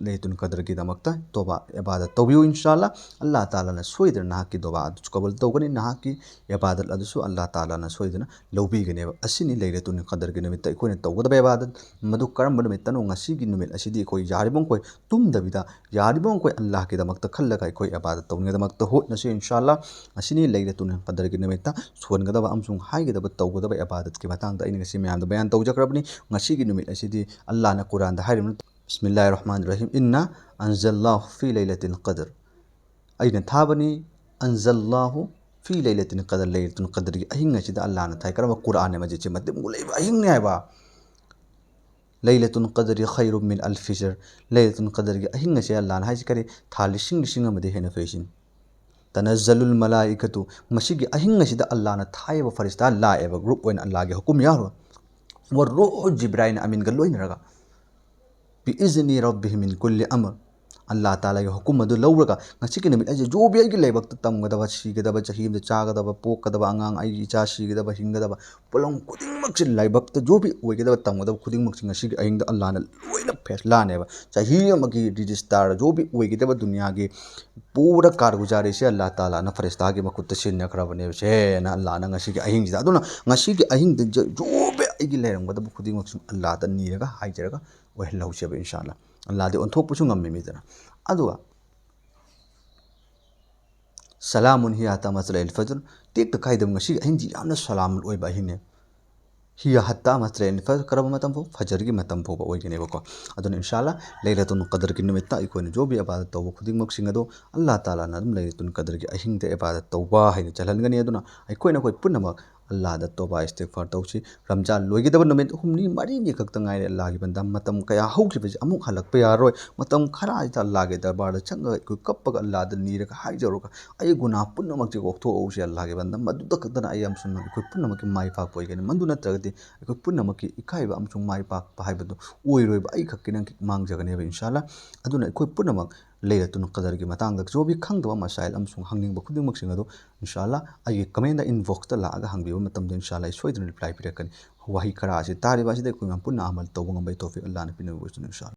ꯂꯩꯂꯇꯨꯜ ꯀꯗꯔꯒꯤꯗꯃꯛꯇ ꯇꯣꯕꯥ ꯏꯕꯥꯗꯠ ꯇꯧꯕꯤꯌꯨ꯫ ꯏꯟꯁꯥ ꯑꯜꯂꯥꯍ, ꯑꯜꯂꯥꯍ ꯇꯥꯂꯥꯅ ꯁꯣꯏꯗꯅ ꯅꯍꯥꯛꯀꯤ ꯗꯣꯕꯥ ꯑꯗꯨꯁꯨ ꯀꯕꯨꯜ ꯇꯧꯒꯅꯤ, ꯅꯍꯥꯛꯀꯤ ꯏꯕꯥꯗꯠ ꯑꯗꯨꯁꯨ ꯑꯜꯂꯥꯍ ꯇꯥꯂꯥꯅ ꯁꯣꯏꯗꯅ ꯂꯧꯕꯤꯒꯅꯦꯕ꯫ ꯑꯁꯤꯅꯤ ꯂꯩꯂꯇꯨꯜ ꯀꯗꯔꯒꯤ ꯅꯨꯃꯤꯠꯇ ꯑꯩꯈꯣꯏꯅ ꯇꯧꯒꯗꯕ ꯏꯕꯥꯗꯠ꯫ ꯃꯗꯨ ꯀꯔꯝꯕ ꯅꯨꯃꯤꯠꯇꯅꯣ? ꯉꯁꯤꯒꯤ ꯅꯨꯃꯤꯠ ꯑꯁꯤꯗꯤ ꯑꯩꯈꯣꯏ ꯌꯥꯔꯤꯕ ꯃꯈꯩ ꯇꯨꯝꯗꯕꯤꯗ, ꯌꯥꯔꯤꯕ ꯃꯈꯩ ꯑꯜꯂꯥꯍꯒꯤꯗꯃꯛꯇ ꯈꯜꯂꯒ ꯑꯩꯈꯣꯏ ꯏꯕꯥꯗꯠ ꯇꯧꯅꯤꯡꯉꯥꯏꯗꯃꯛꯇ ꯍꯣꯠꯅꯁꯤ꯫ ꯏꯟꯁꯥ ꯑꯜꯂꯥꯍ, ꯑꯁꯤꯅꯤ ꯂꯩꯂꯇꯨꯜ ꯀꯗꯔꯒꯤ ꯅꯨꯃꯤꯠꯇ ꯁꯣꯟꯒꯗꯕ ꯑꯃꯁꯨꯡ ꯍꯥꯏꯒꯗꯕ, ꯇꯧꯒꯗꯕ ꯏꯕꯥꯗꯠꯀꯤ ꯃꯇꯥꯡ ꯑꯩꯅ ꯉꯁꯤ ꯃꯌꯥꯝꯗ ꯕꯌꯥꯟ ꯇꯧꯖꯈ꯭ꯔꯕꯅꯤ꯫ ꯉꯁꯤꯒꯤ ꯅꯨꯃꯤꯠ ꯑꯁꯤꯗꯤ ꯑꯜꯂꯥꯍꯅ ꯀꯨꯔꯥꯟꯗ ꯍꯥꯏꯔꯤꯕꯅꯤ, "ꯕꯤꯁꯃꯤꯜꯂꯥꯍꯤꯔ ꯔꯍꯃꯥꯅꯤꯔ ꯔꯍꯤꯝ, ꯏꯟꯅ ꯑꯟꯖꯜꯂꯥꯍꯨ ꯐꯤ ꯂꯩꯂꯇꯤꯜ ꯀꯗꯔ"꯫ ꯑꯩꯅ ꯊꯥꯕꯅꯤ, ꯑꯟꯖꯜꯂꯥꯍꯨ ꯐꯤ ꯂꯩꯂꯇꯤꯜ ꯀꯗꯔ, ꯂꯩꯂꯇꯨꯜ ꯀꯗꯔꯒꯤ ꯑꯍꯤꯡ ꯑꯁꯤꯗ ꯑꯜꯂꯥꯍꯅ ꯊꯥꯏ꯫ ꯀꯔꯝꯕ? ꯀꯨꯔꯥꯟꯅꯦ ꯃꯁꯤꯁꯦ, ꯃꯇꯤꯛ ꯃꯒꯨꯟ ꯂꯩꯕ ꯑꯍꯤꯡꯅꯤ ꯍꯥꯏꯕ꯫ "ꯂꯩꯂꯇꯨꯜ ꯀꯗꯔꯤ ꯈꯩꯔꯨꯝ ꯃꯤꯟ ꯑꯜꯐꯤ ꯁꯍꯔ"꯫ ꯂꯩꯂꯇꯨꯜ ꯀꯗꯔꯒꯤ ꯑꯍꯤꯡ ꯑꯁꯦ ꯑꯜꯂꯥꯍꯅ ꯍꯥꯏꯁꯤ ꯀꯔꯤ? ꯊꯥ ꯂꯤꯁꯤꯡ ꯂꯤꯁꯤꯡ ꯑꯃꯗꯤ ꯍꯦꯟꯅ ꯐꯩꯁꯤꯅꯤ꯫ "ꯇꯅꯖꯜꯂꯨꯜ ꯃꯂꯥꯏꯀꯇꯨ", ꯃꯁꯤꯒꯤ ꯑꯍꯤꯡ ꯑꯁꯤꯗ ꯑꯜꯂꯥꯍꯅ ꯊꯥꯏꯕ ꯐꯔꯤꯁꯇꯥ ꯂꯥꯛꯑꯦꯕ, ꯒ꯭ꯔꯨꯞ ꯑꯣꯏꯅ ꯑꯜꯂꯥꯍꯒꯤ ꯍꯨꯀꯨꯝ ꯌꯥꯎꯔꯣꯏ꯫ "ꯋꯥ ꯔꯨꯍꯨ ꯖꯤꯕ꯭ꯔꯥꯏꯜ ꯑꯃꯤꯟꯒ ꯂꯣꯏꯅꯔꯒ", "ꯕꯤ ꯏꯖꯅꯤ ꯔꯕꯤꯍꯤ ꯃꯤꯟ ꯀꯨꯜꯂꯤ ꯑꯃꯔ"꯫ ꯑꯜꯂꯥꯍ ꯇꯥꯂꯥꯒꯤ ꯍꯨꯀꯨꯝ ꯑꯗꯨ ꯂꯧꯔꯒ ꯉꯁꯤꯒꯤ ꯅꯨꯃꯤꯠ ꯑꯁꯤꯗ ꯖꯣꯕꯤ ꯑꯩꯒꯤ ꯂꯥꯏꯕꯛꯇ ꯇꯝꯒꯗꯕ, ꯁꯤꯒꯗꯕ, ꯆꯍꯤ ꯑꯃꯗ ꯆꯥꯒꯗꯕ, ꯄꯣꯛꯀꯗꯕ ꯑꯉꯥꯡ, ꯑꯩꯒꯤ ꯏꯆꯥ ꯁꯤꯒꯗꯕ, ꯍꯤꯡꯒꯗꯕ, ꯄꯣꯠꯂꯝ ꯈꯨꯗꯤꯡꯃꯛꯁꯦ, ꯂꯥꯏꯕꯛꯇ ꯖꯣꯕꯤ ꯑꯣꯏꯒꯗꯕ, ꯇꯝꯒꯗꯕ ꯈꯨꯗꯤꯡꯃꯛꯁꯦ ꯉꯁꯤꯒꯤ ꯑꯍꯤꯡꯗ ꯑꯜꯂꯥꯍꯅ ꯂꯣꯏꯅ ꯐꯦꯁꯂꯥꯅꯦꯕ꯫ ꯆꯍꯤ ꯑꯃꯒꯤ ꯔꯦꯖꯤꯁꯇꯥꯔ ꯖꯣꯕꯤ ꯑꯣꯏꯒꯗꯕ ꯗꯨꯅꯤꯌꯥꯒꯤ ꯄꯨꯔꯥ ꯀꯥꯔꯒꯨꯖꯥꯔꯤꯁꯦ ꯑꯜꯂꯥꯍ ꯇꯥꯂꯥꯅ ꯐꯔꯤꯁꯇꯥꯒꯤ ꯃꯈꯨꯠꯇ ꯁꯤꯟꯅꯈ꯭ꯔꯕꯅꯦꯕ꯫ ꯁꯦꯅ ꯑꯜꯂꯥꯍꯅ ꯉꯁꯤꯒꯤ ꯑꯍꯤꯡꯁꯤꯗ, ꯑꯗꯨꯅ ꯉꯁꯤꯒꯤ ꯑꯍꯤꯡꯗ ꯖ-, ꯖꯣꯕꯤ ꯑꯩꯒꯤ ꯂꯩꯔꯝꯒꯗꯕ ꯈꯨꯗꯤꯡꯃꯛꯁꯨ ꯑꯜꯂꯥꯍꯗ ꯅꯤꯔꯒ ꯍꯥꯏꯖꯔꯒ ꯑꯣꯏꯍꯜꯍꯧꯁꯦꯕ, ꯏꯟꯁꯥ ꯑꯜꯂꯥꯍ꯫ ꯑꯜꯂꯥꯍꯗꯤ ꯑꯣꯟꯊꯣꯛꯄꯁꯨ ꯉꯝꯃꯤ ꯃꯤꯗꯅ꯫ ꯑꯗꯨꯒ "ꯁꯂꯥꯃꯨꯟ ꯍꯤꯌ ꯍꯠꯇꯥ ꯃꯠꯂꯥꯏꯜ ꯐꯖꯔ", ꯇꯦꯛꯇ ꯀꯥꯏꯗꯕ ꯉꯁꯤꯒꯤ ꯑꯍꯤꯡꯁꯤ ꯌꯥꯝꯅ ꯁꯂꯥꯃꯨꯟ ꯑꯣꯏꯕ ꯑꯍꯤꯡꯅꯦ꯫ "ꯍꯤꯌ ꯍꯠꯇꯥ ꯃꯠꯂꯥꯏꯜ ꯐꯖꯔ", ꯀꯔꯝꯕ ꯃꯇꯝ ꯐꯥꯎ? ꯐꯖꯔꯒꯤ ꯃꯇꯝ ꯐꯥꯎꯕ ꯑꯣꯏꯒꯅꯦꯕꯀꯣ꯫ ꯑꯗꯨꯅ ꯏꯟꯁꯥ ꯑꯜꯂꯥꯍ ꯂꯩꯂꯇꯨꯜ ꯀꯗꯔꯒꯤ ꯅꯨꯃꯤꯠꯇ ꯑꯩꯈꯣꯏꯅ ꯖꯣꯕꯤ ꯏꯕꯥꯗꯠ ꯇꯧꯕ ꯈꯨꯗꯤꯡꯃꯛꯁꯤꯡ ꯑꯗꯣ ꯑꯜꯂꯥꯍ ꯇꯥꯂꯥꯅ ꯑꯗꯨꯝ ꯂꯩꯂꯇꯨꯜ ꯀꯗꯔꯒꯤ ꯑꯍꯤꯡꯗ ꯏꯕꯥꯗꯠ ꯇꯧꯕ ꯍꯥꯏꯅ ꯆꯜꯍꯟꯒꯅꯤ꯫ ꯑꯗꯨꯅ ꯑꯩꯈꯣꯏꯅ ꯑꯩꯈꯣꯏ ꯄꯨꯝꯅꯃꯛ ꯑꯜꯂꯥꯍꯗ ꯇꯣꯕꯥ ꯏꯁꯇꯤꯒꯐꯥꯔ ꯇꯧꯁꯤ꯫ ꯔꯝꯖꯥꯟ ꯂꯣꯏꯒꯗꯕ ꯅꯨꯃꯤꯠ ꯍꯨꯝꯅꯤ ꯃꯔꯤꯅꯤ ꯈꯛꯇ ꯉꯥꯏꯔꯦ꯫ ꯑꯜꯂꯥꯍꯒꯤ ꯕꯟꯗꯥ, ꯃꯇꯝ ꯀꯌꯥ ꯍꯧꯈꯤꯕꯁꯦ ꯑꯃꯨꯛ ꯍꯜꯂꯛꯄ ꯌꯥꯔꯣꯏ꯫ ꯃꯇꯝ ꯈꯔ ꯍꯥꯏꯇꯥꯔꯦ ꯑꯜꯂꯥꯍꯒꯤ ꯗꯔꯕꯥꯔꯗ ꯆꯪꯉꯒ ꯑꯩꯈꯣꯏ ꯀꯞꯄꯒ ꯑꯜꯂꯥꯍꯗ ꯅꯤꯔꯒ ꯍꯥꯏꯖꯔꯒ, "ꯑꯩ ꯒꯨꯅꯥꯍ ꯄꯨꯝꯅꯃꯛꯁꯦ ꯀꯣꯛꯊꯣꯛꯍꯧꯁꯤ ꯑꯜꯂꯥꯍꯒꯤ ꯕꯟꯗꯥ", ꯃꯗꯨꯗ ꯈꯛꯇꯅ ꯑꯩ ꯑꯃꯁꯨꯡ ꯅꯪ ꯑꯩꯈꯣꯏ ꯄꯨꯝꯅꯃꯛꯀꯤ ꯃꯥꯏ ꯄꯥꯛꯄ ꯑꯣꯏꯒꯅꯤ꯫ ꯃꯗꯨ ꯅꯠꯇ꯭ꯔꯒꯗꯤ ꯑꯩꯈꯣꯏ ꯄꯨꯝꯅꯃꯛꯀꯤ ꯏꯀꯥꯏꯕ ꯑꯃꯁꯨꯡ ꯃꯥꯏ ꯄꯥꯛꯄ ꯍꯥꯏꯕꯗꯨ ꯑꯣꯏꯔꯣꯏꯕ꯫ ꯑꯩ ꯈꯛꯀꯤ ꯅꯪꯒꯤ ꯃꯥꯡꯖꯒꯅꯦꯕ, ꯏꯟꯁꯥ ꯑꯜꯂꯥꯍ꯫ ꯑꯗꯨꯅ ꯑꯩꯈꯣꯏ ꯄꯨꯝꯅꯃꯛ ꯂꯩꯂꯇꯨꯜ ꯀꯗꯔꯒꯤ ꯃꯇꯥꯡꯗ ꯖꯣꯕꯤ ꯈꯪꯗꯕ ꯃꯁꯥꯏꯜ ꯑꯃꯁꯨꯡ ꯍꯪꯅꯤꯡꯕ ꯈꯨꯗꯤꯡꯃꯛꯁꯤꯡ ꯑꯗꯨ ꯏꯟꯁꯥ ꯑꯜꯂꯥꯍ ꯑꯩꯒꯤ ꯀꯃꯦꯟꯗ, ꯏꯟꯕꯣꯛꯁꯇ ꯂꯥꯛꯑꯒ ꯍꯪꯕꯤꯕ ꯃꯇꯝꯗ ꯏꯟꯁꯥ ꯑꯜꯂꯥꯍ ꯑꯩ ꯁꯣꯏꯗꯅ ꯔꯤꯄ꯭ꯂꯥꯏ ꯄꯤꯔꯛꯀꯅꯤ꯫ ꯋꯥꯍꯩ ꯈꯔ ꯑꯁꯤ ꯇꯥꯔꯤꯕ ꯑꯁꯤꯗ ꯑꯩꯈꯣꯏ ꯃꯌꯥꯝ ꯄꯨꯟꯅ ꯑꯃꯜ ꯇꯧꯕ ꯉꯝꯕꯒꯤ ꯇꯧꯐꯤꯛ ꯑꯜꯂꯥꯍꯅ ꯄꯤꯅꯕ ꯑꯣꯏꯁꯅꯨ, ꯏꯟꯁꯥ ꯑꯜꯂꯥꯍ꯫